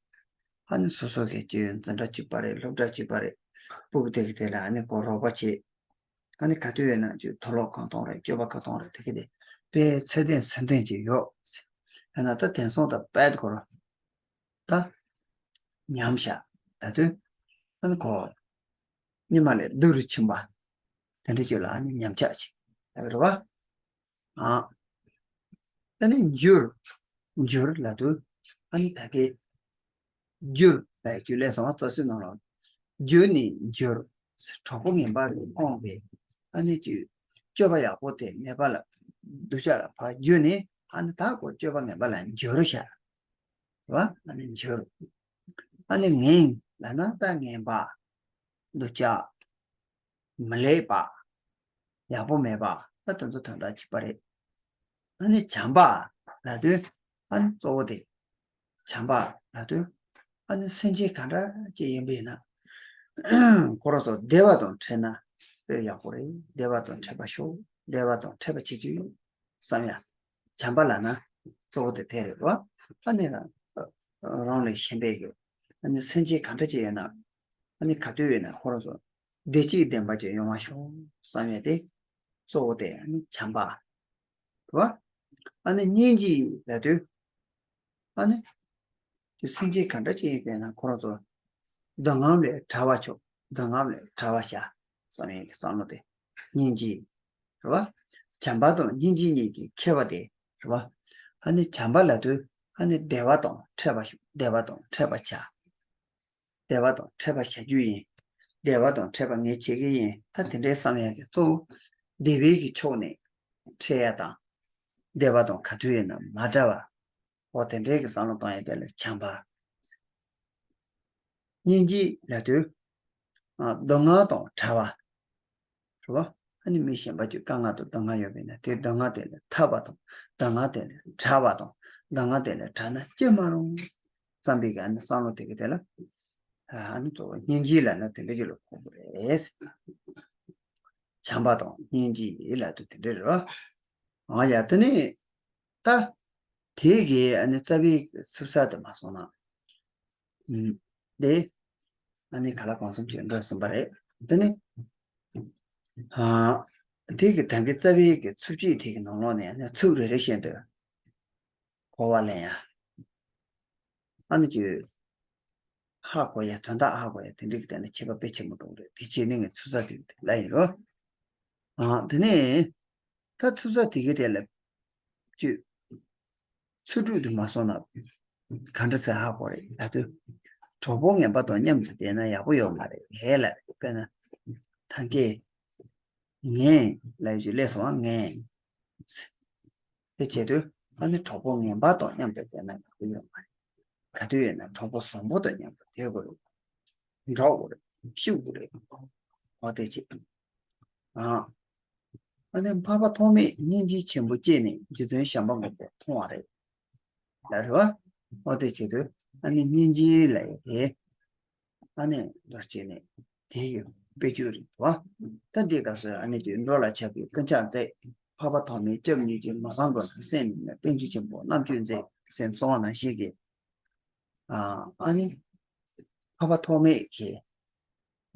ཨ་ནི་སོ་སོ་གི་ཅིག་འཛིན་གྲྭ་གཅིག་པ་རེད། སློབ་གྲྭ་གཅིག་པ་རེད། སྤུ་གུ་དེ་གི་དེ་ལ་ཨ་ནི་ཁོ་རོགས་པ་བྱེད། ཨ་ནི་ག་དུས་ཡོད་ན་ཅིག་དུག་ལོག་གང་གཏོང་རེད། སྤྱོད་པ་གང་གཏོང་རེད། དེ་གི་དེ་དཔེ་ཚད་ལྡན་ཚད་ལྡན་ཅིག་ཡོད། ཡང་ན་ད་དེང་སང་ད་དཔེ་དེ་ཁོ་རང་ད་ཉམས་ཤག་ད་དུས་ཨ་ནི་ཁོ་སྔོན་མ་ལས་སྡུག་རུ་ཕྱིན་པ། དེ་འདྲ་ཅིག་ལ་ཨ་ནི་ཉམས་ཆག་ཅིག་ལབ་རེད་བ། ཨ་ཨ་ནི་འགྱུར། འགྱུར་ལབ་དུས་ཨ་ནི་ད་གིན་འགྱུར་ལབ་ཡ་ཅིག་ལས་སོང་བ། རྩ་སྲོལ་ནང་ལ་འགྱུར་ནས་འགྱུར། གྲོགས་པོ་ངན་པ་གིས་སྤངས་པའི་ཨ་ནི་ཅིག་སྤྱོད་པ་ཡག་པོ་དེ་མེད་པ་ལ། སྡུག་ཅག་ལ་ཕར་འགྱུར་ནས་ཨ་ནི་ད་ཁོ་སྤྱོད་པ་ངན་པ་ལ་འགྱུར་ཤག་བ། ཨ་ནི་འགྱུར། ཨ་ནི་ངན་ལབ་ན་ད་ངན་པ། སྡུག་ཅག་མི་ལེགས་པ། ཡག་པོ་མེད་པ། ད་དེ་ཚོ་དོན་དག་གཅིག་པ་རེད། ཨ་ནི་བྱམས་པ་ལབ་དུས་ཨ་ནི་གཙོ་བོ་དེ། བྱམས་པ་ལབ་དུས་ཨ་ནི་སེམས་ཅན་ག་འདྲ་ཅིག་ཡིན་པ་ཡིན་ན། ཁོ་རང་ཚོ་བདེ་བ་དང་འཕྲད་ན་དཔེ་ཡག་པོ་རེད། བདེ་བ་དང་འཕྲད་པ་ཤོག་བདེ་བ་དང་འཕྲད་པ་བྱེད་ཀྱི་ཡོད་བསམ་ཡ། བྱམས་པ་ལབ་ན་གཙོ་བོ་དེ་དེ་རེད་བ། ཨ་ནི་རང་རང་ལས་གཞན་པའི་གི་ཨ་ནི་སེམས་ཅན་ག་འདྲ་ཅིག་ཡོད་ན། ཨ་ནི་ག་དུས་ཡོད་ན་ཁོ་རང་ཚོ་བདེ་སྐྱིད་ལྡན་པ་ཅིག་ཡོང་བ་ཤོག་བསམ་ཡ་དེ་གཙོ་བོ་དེ་ཨ་ནི་བྱམས་པ་རེད་བ། ཨ་ནི་སྙིང་རྗེ་ལབ་དུས་ཨ་ནི་དེ་སེམས་ཅན་ག་འདྲ་ཅིག་ཡིན་པས་ན་ཁོ་རང་ཚོ་སྡུག་བསྔལ་ལས་བྲལ་བ་ཆོག་སྡུག་བསྔལ་ལས་བྲལ་བ་བྱ་བསམ་ཡས་ཀྱི་བསམ་བློ་དེ། སྙིང་རྗེ་རེད་བ། བྱམས་པ་དང་སྙིང་རྗེ་གཉིས་ཀྱི་ཁྱད་པར་དེ་རེད་བ། ཨ་ནི་བྱམས་པ་ལབ་དུས་ཨ་ནི་བདེ་བ་དང་འཕྲད་པ་ཞིག་བདེ་བ་དང་འཕྲད་པ་བྱ། བདེ་བ་དང་འཕྲད་པ་བྱ་རྒྱུ་ཡིན། བདེ་བ་དང་འཕྲད་པ་ངས་བྱེད་ཀྱི་ཡིན། ད་དེ་འདྲའི་བསམ་ཡས་ཀྱི་གཙོ་བོ་བདེ་བའི་གི་ཕྱོགས་ནས་འཕྲད་ཡ་དང་། བདེ་བ་དང་ག་དུས་ཡིན་ན་མ་འདྲ་བ། འོ་དེ་འདྲའི་གི་བསམ་བློ་གཏོང་ཡ་དེ་ལ་བྱམས་པ། སྙིང་རྗེ་ལབ་དུས་ཨ་སྡུག་བསྔལ་དང་བྲལ་བ་རེད་བ། ཨ་ནི་མི་གཞན་པ་ཅིག་དཀའ་ངལ་དང་སྡུག་བསྔལ་ཡོད་པས་ན་དེ་སྡུག་བསྔལ་དེ་ལས་ཐར་བ་དང་། སྡུག་བསྔལ་དེ་ལས་བྲལ་བ་དང་། སྡུག་བསྔལ་དེ་ལས་བྲལ་ན་སྐྱིད་མ་རུང་བསམ་པའི་གི་ཨ་ནི་བསམ་བློ་དེ་གི་དེ་ལ་ཨ་ནི་གཙོ་བོ་སྙིང་རྗེ་ལབ་ན་དེ་འདྲ་ཅིག་ལ་གོ་དགོས་རེད། བྱམས་པ་དང་སྙིང་རྗེ་ལབ་དུས་དེ་འདྲ་རེད་བ། ཨ་ཡ་དེ་ནི་ད་དེ་གི་ཨ་ནི་རྩ་བའི་ཚིག་གསར་དུ་མ་སོང་ན། ཨུམ། དེ་ཨ་ནི་ག་ལ་གང་འཚམ་ཅིག་འགྲོ་ཟིན་པ་རེད། དེ་ནི་ཨ་དེ་གི་ད་གི་རྩ་བའི་གི་ཚིགས་བཅད་དེ་གི་ནང་ལོགས་ནས་ཨ་ནི་ཚིག་རེ་རེ་བཞིན་དུ་གོ་བ་ལེན་ཡ། ཨ་ནི་ཅིག་ ཧ་གོ་ཡ་དོན་དག་ཧ་གོ་ཡ་དེ་འདྲ་གི་སྟེང་ནས་ཁྱད་པར་དཔེ་ཆེན་པོ་འགྲོ་གི་རེད། དེ་བྱས་ནས་ངས་ཚུར་ས་དེ་ལ་ཡིན་རོ། ཨ་དེ་ནས་ད་ཚུར་ས་དེ་གི་དེ་ལ་ཅུ་ཚུར་དྲུད་དུ་མ་སོང་ན་ག་འདྲ་ཟེར་ཧ་གོ་རེད། ད་དུ་གྲོགས་པོ་ངན་པ་དང་མཉམ་དུ་བསྡད་ན་ཡག་པོ་ཡོད་མ་རེད་ལ། དཔེར་ན་ཐང་ཀའི་ངན་ལབ་ཡོད་ཅིག་སླེབས་སོང་བ། ངན། དེ་བྱེད་དུས་ཨ་ནི་གྲོགས་པོ་ངན་པ་དང་མཉམ་དུ་བསྡད་ན་ཡག་པོ་ཡོད་མ་རེད། ག་དུས་ཡོད་ན་གྲོགས་པོ་བཟང་པོ་དང་མཉམ་དུ་བསྡད་དགོས་རེད། འགྲོགས་དགོས་རེད། ཤུགས་དགོས་རེད། འོ་དེ་བྱེད་དུས་ཨ་ཨ་ནི་འཕགས་པ་ཐོགས་མེད་སྙིང་རྗེ་ཆེན་པོ་སྐྱེས་ནས་རྗེ་བཙུན་བྱམས་པ་མགོན་པོ་མཐོང་བ་རེད། ལ་རེད་བ། འོ་དེ་བྱེད་དུས་ཨ་ནི་སྙིང་རྗེ་ལ་ཡོད་དེ། ཨ་ནི་མདོར་བྱས་ནས་དེ་ཡི་དཔེ་བརྗོད་རེད་བ། ད་འདི་སྐབས་སུ་ཨ་ནི་དུད་འགྲོ་ལ་ཆགས་པའི་རྐུན་ཇག་མཛད། འཕགས་པ་ཐོགས་མེད་སྐྱབས་གཉིས་ཀྱིས་མ་ཕམ་པར་སེམས་ནི་བརྟན་བཅོས་ཆེན་པོ་རྣམ་དཔྱོད་མཛད་ཟེར་གསུངས་པ་ནང་བཞིན་གྱི། ཨ་ནི་འཕགས་པ་ཐོགས་མེད་ཀྱིས་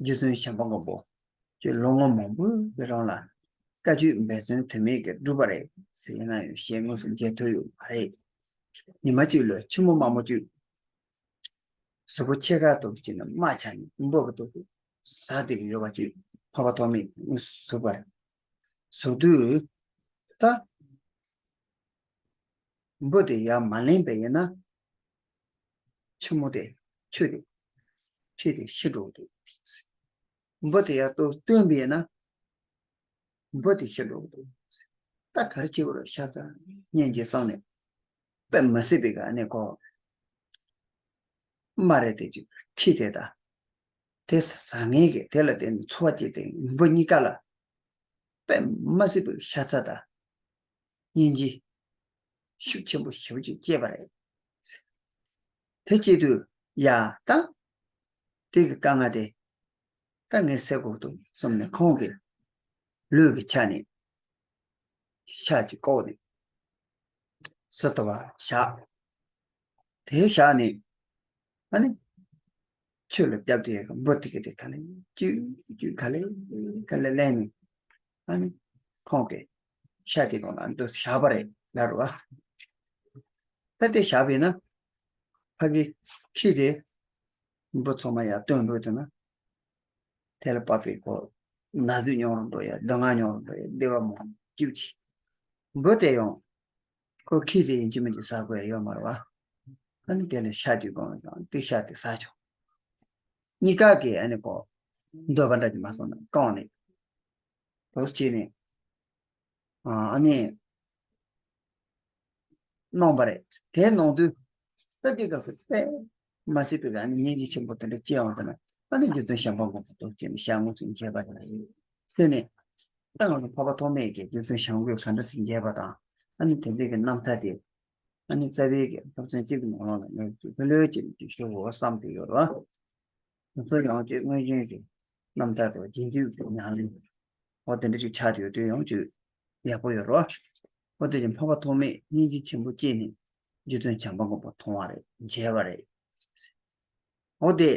རྗེ་བཙུན་བྱམས་པ་མགོན་པོ་ཁྱོད་ལོ་ངོ་མང་པོའི་རིང་ལ་བཀའ་ཆོས་འབད་བརྩོན་དོན་མེད་ཀྱིས་བསྒྲུབས་པ་རེད་ཟེར་ཡིན་ན་ཡང་ཞལ་དངོས་སུ་མཇལ་ཐུབ་ཡོད་མ་རེད། ཉི་མ་གཅིག་ལ་ཆུ་མོ་དམར་མོ་གཅིག་གཟུགས་པོ་ཕྱེད་ཀ་དུ་བྱས་ནས་དམག་ཆ་ནས་འབུ་གི་དུ་ཟ་བསྡད་ཀྱི་ཡོད་པ་ཅིག་འཕགས་པ་ཐོགས་མེད་དངོས་སུ་གཟིགས་པ་རེད། གཟིགས་དུས་ད་འབུ་དེ་ཡར་མ་ལེན་པ་ཡིན་ན་ཆུ་མོ་དེ་ཆུ་དེ་ཆུ་དེ་ཤི་འགྲོ་གི་འདུག་འབུ་དེ་ཡར་ཏོ་བཏོན་པ་ཡིན་ན་འབུ་དེ་ཤི་འགྲོ་གི་འདུག་ད་ག་རེ་བྱེད་དགོས་རེད། ཤ་ཚ་སྙིང་རྗེ་བསམ་ནས་དཔེ་མ་སྲིད་པའི་ག་ནས་གོ་སྨ་རེ་དེ་ཅིག་ཁྲིད་དེ་ད། དེ་ཟ་ངེས་ཀྱི་དེ་ལ་བརྟེན་ནས་འཚོ་བ་སྐྱེལ་ཏེ་འབུ་གཉིས་ཀ་ལ་དཔེ་མ་སྲིད་པའི་ཤ་ཚ་དང་སྙིང་རྗེ་ཤུགས་ཆེན་པོ་ཞེ་པོ་ཅིག་སྐྱེས་པ་རེད། དེ་བྱེད་དུས་ཡ་ད་དེ་གི་དཀའ་ངལ་དེ་ད་ངས་སེལ་དགོས་འདུག་བསམ་ནས་ཁོང་གི་ལུས་ཀྱི་ཆ་ནས་ཤ་ཅིག་བཀོག་ནས་ཟུར་དུ་བཞག་དེ་བཞག་ནས་ཨ་ནི་ཆུ་ལ་བརྒྱབ་དེ་འབུ་དེ་ག་དེ་ག་ལེ་ཅུ་ཅུ་ག་ལེ་ག་ལེ་ལེན་ནས་ཨ་ནི་ཁོང་གི་ཤ་དེ་གོང་ལ་འདུག་བཞག་པ་རེད་ལབ་རེད་བ། ད་དེ་བཞག་པས་ན་ཕ་གི་ཁྱི་དེ་འབུ་ཚང་མ་ཡར་བཏོན་འགྲོ་དུས་ན། དེ་ལ་བབས་པའི་ཁོ་ན་ཟུག་མྱོང་རུ་འགྲོ་ཡ། སྡུག་བསྔལ་མྱོང་རུ་འགྲོ་ཡ། བདེ་བ་མང་སྐྱིད་ཆེ། འབུ་དེ་ཡང་ཁོ་ཁྱི་དེ་ཡིན་གཅིག་མིན་གཅིག་ཟ་དགོས་ཡ་ཡོད་མ་རེད་བ། ཨ་ནི་དེ་ལ་ཤ་དེ་གོང་ལ་ཀྱང་དེ་ཤ་དེ་ཟ་ཆོག་གཉིས་ཀ་གིས་ཨ་ནི་ཁོ་འདོད་པ་འདྲ་གྱི་མ་སོང་ན་བཀང་ནས་བོ་བྱས་ནས་ཨ་ནི། གནང་བ་རེད། དེ་གནང་དུས་ད་དེ་སྐབས་སུ་དཔེ་མ་སྲིད་པའི་ཨ་ནི་སྙིང་རྗེ་ཆེན་པོ་དེ་འདྲ་སྐྱེས་འོང་ཙང་ཨ་ནི་རྗེ་བཙུན་བྱམས་པ་མགོན་པོ་འདུག་ཅེས་ནས་ཞལ་དངོས་སུ་མཇལ་བ་རེད་ཟེར་ནས། ད་ང་ཚོ་འཕགས་པ་ཐོགས་མེད་ཀྱིས་རྗེ་བཙུན་བྱམས་མགོན་ག་འདྲ་ཞིག་མཇལ་བ་དང་ཨ་ནི་དེ་འདྲའི་གི་རྣམ་ཐར་དེ་ཨ་ནི་རྩ་བའི་གི་སློབ་ཚན་གཅིག་གི་ནང་ལོགས་ལ་ངས་ལྷོད་ལྷོད་ཅིག་ཅིག་ཞུ་དགོས་བསམ་གྱི་ཡོད་རེད་བ། ང་ཚོ་ཡང་ཅིག་དངོས་གཞི་གི་རྣམ་ཐར་དང་རྗེས་འཇུག་གི་ཉམས་ལེན་འོ་དེ་འདྲ་ཅིག་ཆགས་ཡོད་དུས་ཡང་ཅིག་ཡག་པོ་ཡོད་རོ། འོ་དེ་ཅིག་འཕགས་པ་ཐོགས་མེད་སྙིང་རྗེ་ཆེན་པོ་སྐྱེས་ནས་རྗེ་བཙུན་བྱམས་པ་མགོན་པོ་མཐོང་བ་རེད། མཇལ་བ་རེད། འོ་དེ་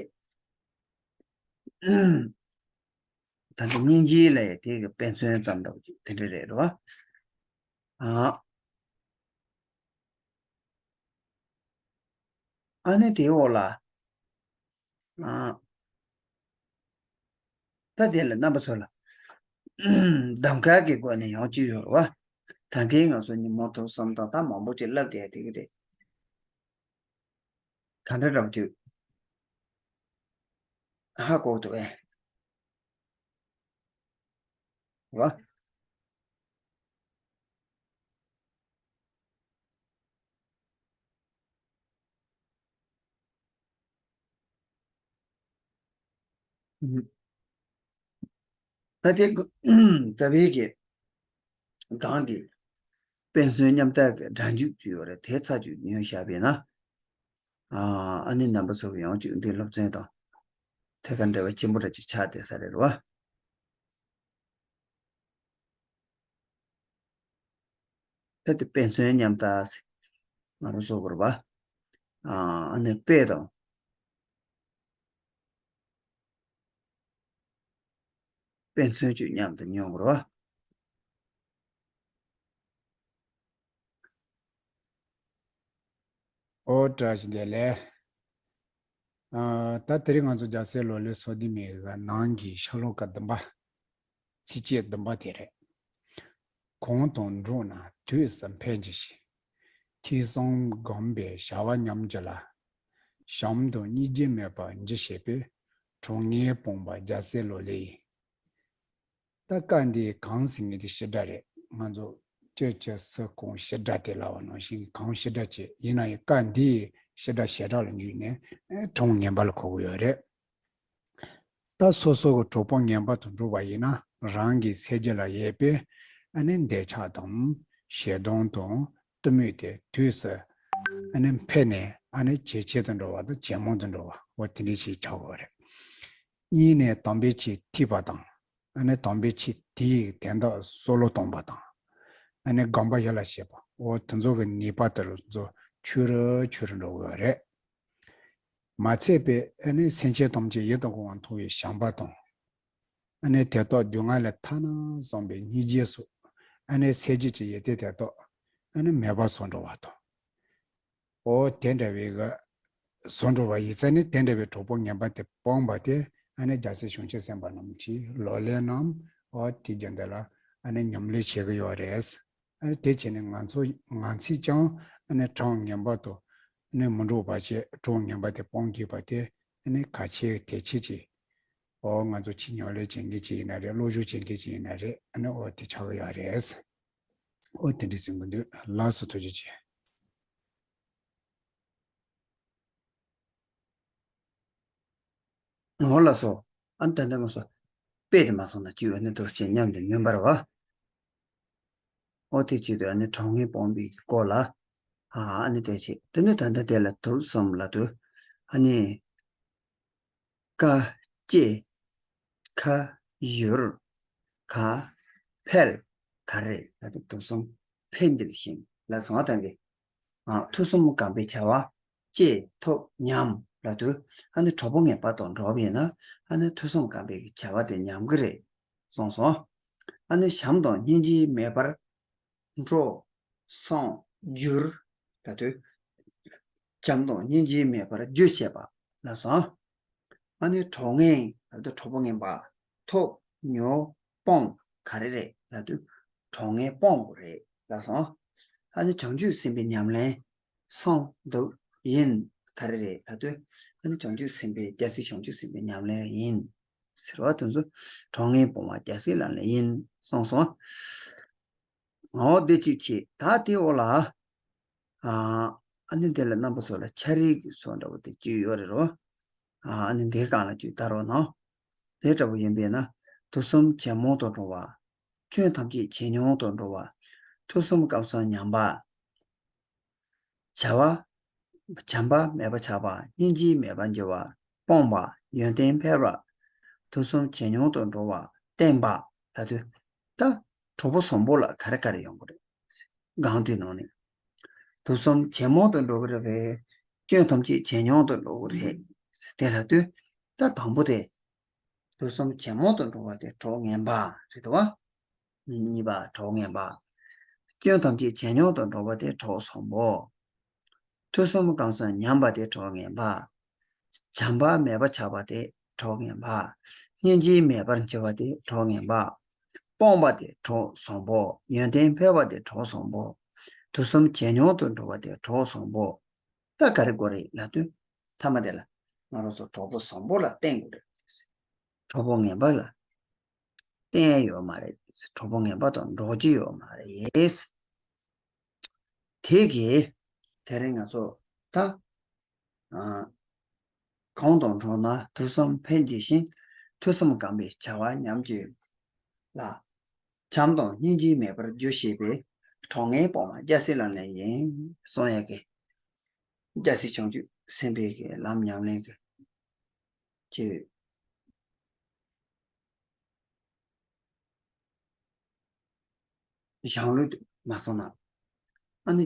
ད་ལྟ་སྙིང་རྗེ་ལ་ཡ་དེ་གི་དཔེ་མཚོན་ཙམ་འདྲ་བོ་ཅིག་དེ་འདྲ་རེད་རོ། ཨ། ཨ་ནི་དེའི་འོག་ལ། ཨ། ད་དེ་ལ་རྣམ་པ་ཚོ་ལ་གདམ་ག་གི་སྒོ་ནས་ཡང་ཅིག་ཡོད་རེད་བ། ད་གིན་ང་ཚོ་ཉིན་མོ་ཐོག་བསམ་སྟངས་ད་མང་པོ་ཅིག་ལབ་བསྡད་དེ་གི་རེད། ག་འདྲ་འདྲ་བོ་ཅིག་ཧ་གོ་འདུག་ཨེ། རེད་བ། ད་དེ་རྩ་བའི་གི་གང་གི་དཔེ་མཚོན་མཉམ་བཏགས་ཀྱི་སྒྲ་འཇུག་ཅིག་ཡོད་རེད། དེ་ཚར་ཅིག་ཉོས་བཞག་པས་ན། ཨ་ནི་རྣམ་པ་ཚོ་གི་ཡང་ཅིག་འདི་སློབ་ཚན་དང་ཐད་ཀར་འབྲེལ་བ་ཆེན་པོ་འདྲ་ཅིག་ཆགས་བསྡད་ས་རེད་བ། ད་དེ་དཔེ་མཚོན་མཉམ་བཏགས་ང་རང་ཚོ་གི་རེད་བ། ཨ་ནི་དཔེ་དང་། དཔེ་མཚོན་བཅས་མཉམ་དུ་མྱོང་དགོས་རེད་བ། ཨོ་བཀྲ་ཤིས་བདེ་ལེགས། ཨ། ད་དེ་རིང་ང་ཚོ་རྒྱལ་སྲས་ལོ་ལེགས་སོ་བདུན་མའི་ནང་གི་ཤོ་ལོ་ཀ་བདུན་པ། ཚིགས་བཅད་བདུན་པ་དེ་རེད། གང་དང་འགྲོགས་ན་དུས་སུ་འཕེལ་གྱིས་ཤིག། ཐོས་བསམ་སྒོམ་པའི་བྱ་བ་ཉམས་ཀྱི་ལ། བྱམས་དང་སྙིང་རྗེ་མེད་པར་འགྱུར་བྱེད་པའི། གྲོགས་ངན་སྤངས་པ་རྒྱལ་སྲས་ལོ་ལེགས་ཡིན། ད་བཀའ་འདི་གང་ཟེར་མཁན་དེ་ཕྱི་སྒྲ་རེད། ང་ཚོ་ཅི་ཅི་སུ་གང་ཕྱི་སྒྲ་དེ་ལབ་པ་ནང་བཞིན་གང་ཕྱི་སྒྲ་བྱེད་ཡིན་ན་ཡང་བཀའ་འདིའི་ཕྱི་སྒྲ་བྱེ་བྲག་ལ་འཇུས་ནས་ཨེ་གྲངས་ངན་པ་ལ་གོ་གི་ཡོད་རེད། ད་སོ་སོ་གི་གྲོགས་པོ་ངན་པ་དང་འགྲོགས་པ་ཡིན་ན་རང་གི་ཚེ་རྒྱུ་ལ་ཡོད་པའི་ཨ་ནི་འདོད་ཆགས་དང་ཞེ་སྡང་དང་གཏི་མུག་དེ་དུས་སུ་ཨ་ནི་འཕེལ་ནས་ཨ་ནི་ཇེ་ཆེ་དུ་འགྲོ་བ་དང་ཇེ་མང་དུ་འགྲོ་བ་འོ་དེ་འདྲ་ཞིག་ཆགས་ཀྱི་ཡོད་རེད། གཉིས་ནས་དམ་པའི་ཆོས་ཐོས་པ་དང་། ཨ་ནི་དམ་པའི་ཆོས་དེའི་དོན་དག་བསམ་བློ་གཏོང་པ་དང་། ཨ་ནི་སྒོམ་པ་ཡིད་ལ་བྱེད་པ། འོ་དེ་ཚོ་གི་ནུས་པ་དེ་ཚོ་ཆུང་རུ་ཆུང་རུ་འགྲོ་གི་ཡོད་རེད། མ་ཚད་པའི་ཨ་ནི་སེམས་ཅན་ཐམས་ཅད་ཡིད་དུ་འོང་བ་མཐོང་བའི་བྱམས་པ་དང་། ཨ་ནི་དེ་དག་སྡུག་བསྔལ་ལས་ཐར་ན་བསམ་པའི་སྙིང་རྗེ་སོགས་ཨ་ནི་ཚེ་རྒྱུད་ཀྱི་ཡོན་ཏན་དེ་དག་ཨ་ནི་མེད་པ་བཟོ་འགྲོ་བ་དང་། འོ་དེ་འདྲ་བའི་གི་བཟོ་འགྲོ་བ་ཡིན་ཙང་ནི་དེ་འདྲ་བའི་གྲོགས་པོ་ངན་པ་དེ་སྤངས་པ་དེ་ཨ་ནི་རྒྱལ་སྲས་བྱང་ཆུབ་སེམས་དཔའ་རྣམས་ཀྱི་ལོ་ལེགས་རྣམས་འོ་དེ་རྒྱུན་དེ་ལ་ཨ་ནི་ཉམས་ལེན་བྱེད་ཀྱི་ཡོད་རེད། ཨ་ནི་དེ་བྱས་ནས་ང་ཚོ་ང་ཚོས་ཀྱང་ཨ་ནི་གྲངས་ངན་པ་དང་ཨ་ནི་མི་འགྲོགས་པ་བྱས་གྲོགས་ངན་པ་དེ་སྤོང་དགོས་པ་དེ་ཨ་ནི་གལ་ཆེ་གལ་ཆེ་ཆེ། འོ་ང་ཚོ་ཕྱི་ཉམས་ལེན་བྱེད་མཁན་ཅིག་ཡིན་ན་རེད། སློབ་སྦྱོང་བྱེད་མཁན་ཅིག་ཡིན་ན་རེད། ཨ་ནི་འོ་དེ་ཆགས་ཀྱི་ཡོད་རེད། འོ་དེ་འདྲ་གསུང་གི་འདུག། ལགས་སོ། ཐུགས་རྗེ་ཆེ། འོ་ལགས་སོ། ཨ་ནི་ད་ལྟ་ང་ཚོ་དཔེ་དེ་མ་སོང་ན་ཅི་ཡོད་ནི་འདུག་ཅེས་སྙམ་དུ་མྱོང་བར་བ། འོ་དེ་བྱེད་དུས་ཨ་ནི་གྲངས་ངན་སྤོང་བའི་སྐོར་ལ། ཨ་ནི་དེ་བྱེད་དེ་ནི་ད་ལྟ་དེ་ལ་དུག་གསུམ་ལ་དུ། ཨ་ནི། ཀ། ལྕེ། ཁ། ཡུར། ག། འཕེལ། ག་རེ་ལ་དུ་དུག་གསུམ་འཕེལ་འགྱུར་ཞིང་ལ་སོང་བ་དང་གི། ཨ། ཐུགས་བསམ་བསྐང་པའི་བྱ་བ་ལྕེ་ཐུག་ཉམས་ལ་དུ། ཨ་ནི་གྲོགས་པོ་ངན་པ་དང་འགྲོགས་པ་ཡིན་ན་ཨ་ནི་ཐུགས་བསམ་བསྐང་པའི་བྱ་བ་དེ་ཉམས་ཀྱི་རེད་གསུངས་སོང་། ཨ་ནི་བྱམས་དང་སྙིང་རྗེ་མེད་པར་འགྲོ། སངས་རྒྱུར་ལ་དུ། བྱམས་དང་སྙིང་རྗེ་མེད་པར་རྒྱུ་བྱེད་པ་ལ་སོང་། ཨ་ནི་གྲོགས་ངན་ལ་དུ་གྲོགས་པོ་ངན་པ། ཐུག་ཉོ་སྤོང་ག་རེ་རེད་ལ་དུ། གྲོགས་ངན་སྤོང་དགོས་རེད་ལ་སོང་། ཨ་ནི་བྱང་ཆུབ་སེམས་དཔའི་ཉམས་ལེན་སོང་འདུག་ཡིན་ག་རེ་རེད་ལ་དུ། ཨ་ནི་བྱང་ཆུབ་སེམས་དཔའི་རྒྱལ་སྲས་བྱང་ཆུབ་སེམས་དཔའི་ཉམས་ལེན་ཡིན་ཟེར་བ་དེ་ཚོ་གྲོགས་ངན་སྤོང་བ་རྒྱལ་སྲས་ལག་ལེན་ཡིན་གསུངས་སོང་། འོ་དེ་གཅིག་བྱས་ད་དེའི་འོག་ལ། ཨ་ནི་དེ་ལ་རྣམ་པ་ཚོ་ལ་ཕྱག་རིས་ཀྱི་སོགས་འདྲ་བོ་དེ་གཅིག་ཡོད་རེད་རོ། ཨ་ནི་དེའི་སྒང་ལ་གཅིག་ལྟ་རོགས་གནང་། དེ་འདྲ་བོ་ཡིན་པས་ན་དུག་གསུམ་ཇེ་མང་དུ་འགྲོ་བ། སྐྱོན་ཐམས་ཅད་ཇེ་ཉུང་དུ་འགྲོ་བ། ཐུགས་བསམ་སྐམ་སང་ཉམས་པ། བྱ་བ། བྱམས་པ་མེད་པ་ཆགས་པ། སྙིང་རྗེ་མེད་པར་འགྱུར་བ། སྤོང་བ། ཡོན་ཏན་འཕེལ་བ། དུག་གསུམ་ཇེ་ཉུང་དུ་འགྲོ་བ། བསྟན་པ་ལ་དུ། ད་གྲོགས་པོ་བཟང་པོ་ལ་ག་རེ་ག་རེ་ཡོང་གི་རེད། སྒང་དེའི་ནང་ནས། དུག་གསུམ་ཇེ་མང་དུ་འགྲོ་གི་རེད་པས། སྐྱོན་ཐམས་ཅད་ཇེ་ཉུང་དུ་འགྲོ་གི་རེད། དེ་ལ་དུ། ད་དང་པོ་དེ། དུག་གསུམ་ཇེ་མང་དུ་འགྲོ་བ་དེ་གྲོགས་ངན་པ་རེད་དོ། གཉིས་པ་གྲོགས་ངན་པ། སྐྱོན་ཐམས་ཅད་ཇེ་ཉུང་དུ་འགྲོ་བ་དེ་གྲོགས་བཟང་པོ། ཐུགས་བསམ་སྐམ་སང་ཉམས་པ་དེ་གྲོགས་ངན་པ། བྱམས་པ་མེད་པ་ཆགས་པ་དེ་གྲོགས་ངན་པ། སྙིང་རྗེ་མེད་པར་འགྱུར་བ་དེ་གྲོགས་ངན་པ། སྤོང་བ་དེ་གྲོགས་བཟང་པོ། ཡོན་ཏན་འཕེལ་བ་དེ་གྲོགས་བཟང་པོ། དུག་གསུམ་ཇེ་ཉུང་དུ་འགྲོ་བ་དེ་གྲོགས་བཟང་པོ། ད་ག་རེ་དགོས་རེད་ལབ་དུས། མཐའ་མ་དེ་ལ་ང་རང་ཚོ་གྲོགས་པོ་བཟང་པོ་ལ་བརྟེན་དགོས་རེད། གྲོགས་པོ་ངན་པ་ལ་བརྟེན་ཡོད་མ་རེད། གྲོགས་པོ་ངན་པ་དང་འགྲོགས་ཀྱི་ཡོད་མ་རེད། དེ་གིས་དེ་རིང་ང་ཚོ་ད་ཨ། གང་དང་འགྲོགས་ན་ཐུགས་བསམ་འཕེལ་གྱིས་ཤིང་། ཐུགས་བསམ་བསྐམས་པའི་བྱ་བ་ཉམས་ཀྱི་ལ། བྱམས་དང་སྙིང་རྗེ་མེད་པར་རྒྱུ་བྱེད་པའི། གྲོགས་ངན་སྤོང་བ་རྒྱལ་སྲས་ལག་ལེན་ཡིན་གསུང་ཡག་གི། རྒྱལ་སྲས་བྱང་ཆུབ་སེམས་དཔའི་གི་ལམ་ཉམས་ལེན་གི་ཅིག་བཞེངས་ལུགས་དུ་མ་སོང་ན། ཨ་ནི་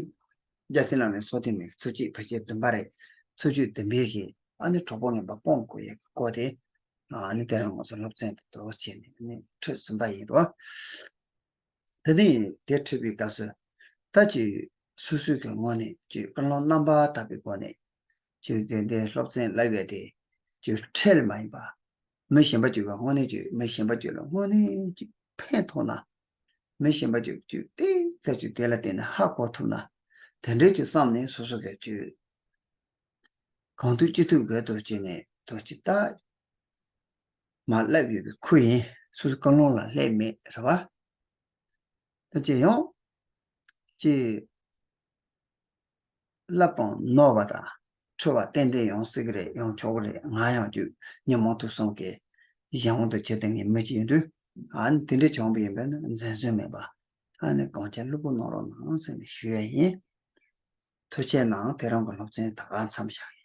རྒྱལ་སྲས་ལག་ལེན་སོ་བདུན་མའི་ཚིགས་བཅད་ཕལ་ཆེར་བདུན་པ་རེད། ཚིགས་བཅད་བདུན་པའི་གི་ཨ་ནི་གྲོགས་པོ་ངན་པ་སྤོང་དགོས་ཡག་གི་སྐོར་དེ། ཨ་ནི་དེ་རིང་ང་ཚོ་སློབ་ཚན་དེ་འདུག་བྱས་ནས་ཨ་ནི་ཁྲིད་ཟིན་པ་ཡིན་རོ། དེ་ནས་དེ་ཁྲིད་པའི་སྐབས་སུ་ད་ཅིག་སོ་སོའི་གི་ངོས་ནས་ཅིག་ཀུན་སློང་རྣམ་པར་དག་པའི་སྒོ་ནས་ ཅིག་དེ་འདྲའི་སློབ་ཚན་བསླབ་ཡས་དེ་ཅིག་ཁྲལ་མ་ཡིན་པ། མི་གཞན་པ་ཅིག་ག་དངོས་གནས་ཅིག་མི་གཞན་པ་ཅིག་ལ་དངོས་གནས་ཅིག་ཕན་ཐོགས་ན། མི་གཞན་པ་ཅིག་ཅིག་ཏོག་ཙམ་ཅིག་དེ་ལ་བརྟེན་ནས་ཧ་གོ་ཐུབ་ན། དེ་འདྲའི་ཅིག་བསམ་ནས་སོ་སོ་གི་ཅིག་གང་ཐུབ་ཅི་ཐུབ་སྒོས་སུ་བྱས་ནས་དུ་ཅིག་ད་མར་བསླབ་ཡོད་པའི་ཁུལ་ཡིན། སོ་སོ་ཀུན་སློང་ལ་སླེབས་མེད་རེད་བ། ད་ཅི་ཡང་ཅི་བསླབ་པའང་ནོར་བ་དང་འཁྲུལ་བ་ཏན་ཏན་ཡོང་སྲིད་ཀྱི་རེད། ཡོང་ཆོག་གི་རེད། ང་ཡང་ཅིག་ཉོན་མོངས་དུག་གསུམ་གྱི་གཞན་དབང་དུ་གྱུར་བསྡད་མཁན་མི་ཅིག་ཡིན་དུས། ཨ་ནི་དེ་འདྲ་བྱུང་བ་ཡིན་པས་ན་འཛེམ་ཟོན་མེད་པ། ཨ་ནི་གང་བྱས་ལྷུག་པོ་གནང་རོགས་གནང་ཟེར་ནས་ཞུ་ཡ་ཡིན། ཐུགས་རྗེ་གནང་། དེ་རིང་གི་སློབ་ཚན་ད་ག་མཚམས་བཞག་ཡིན།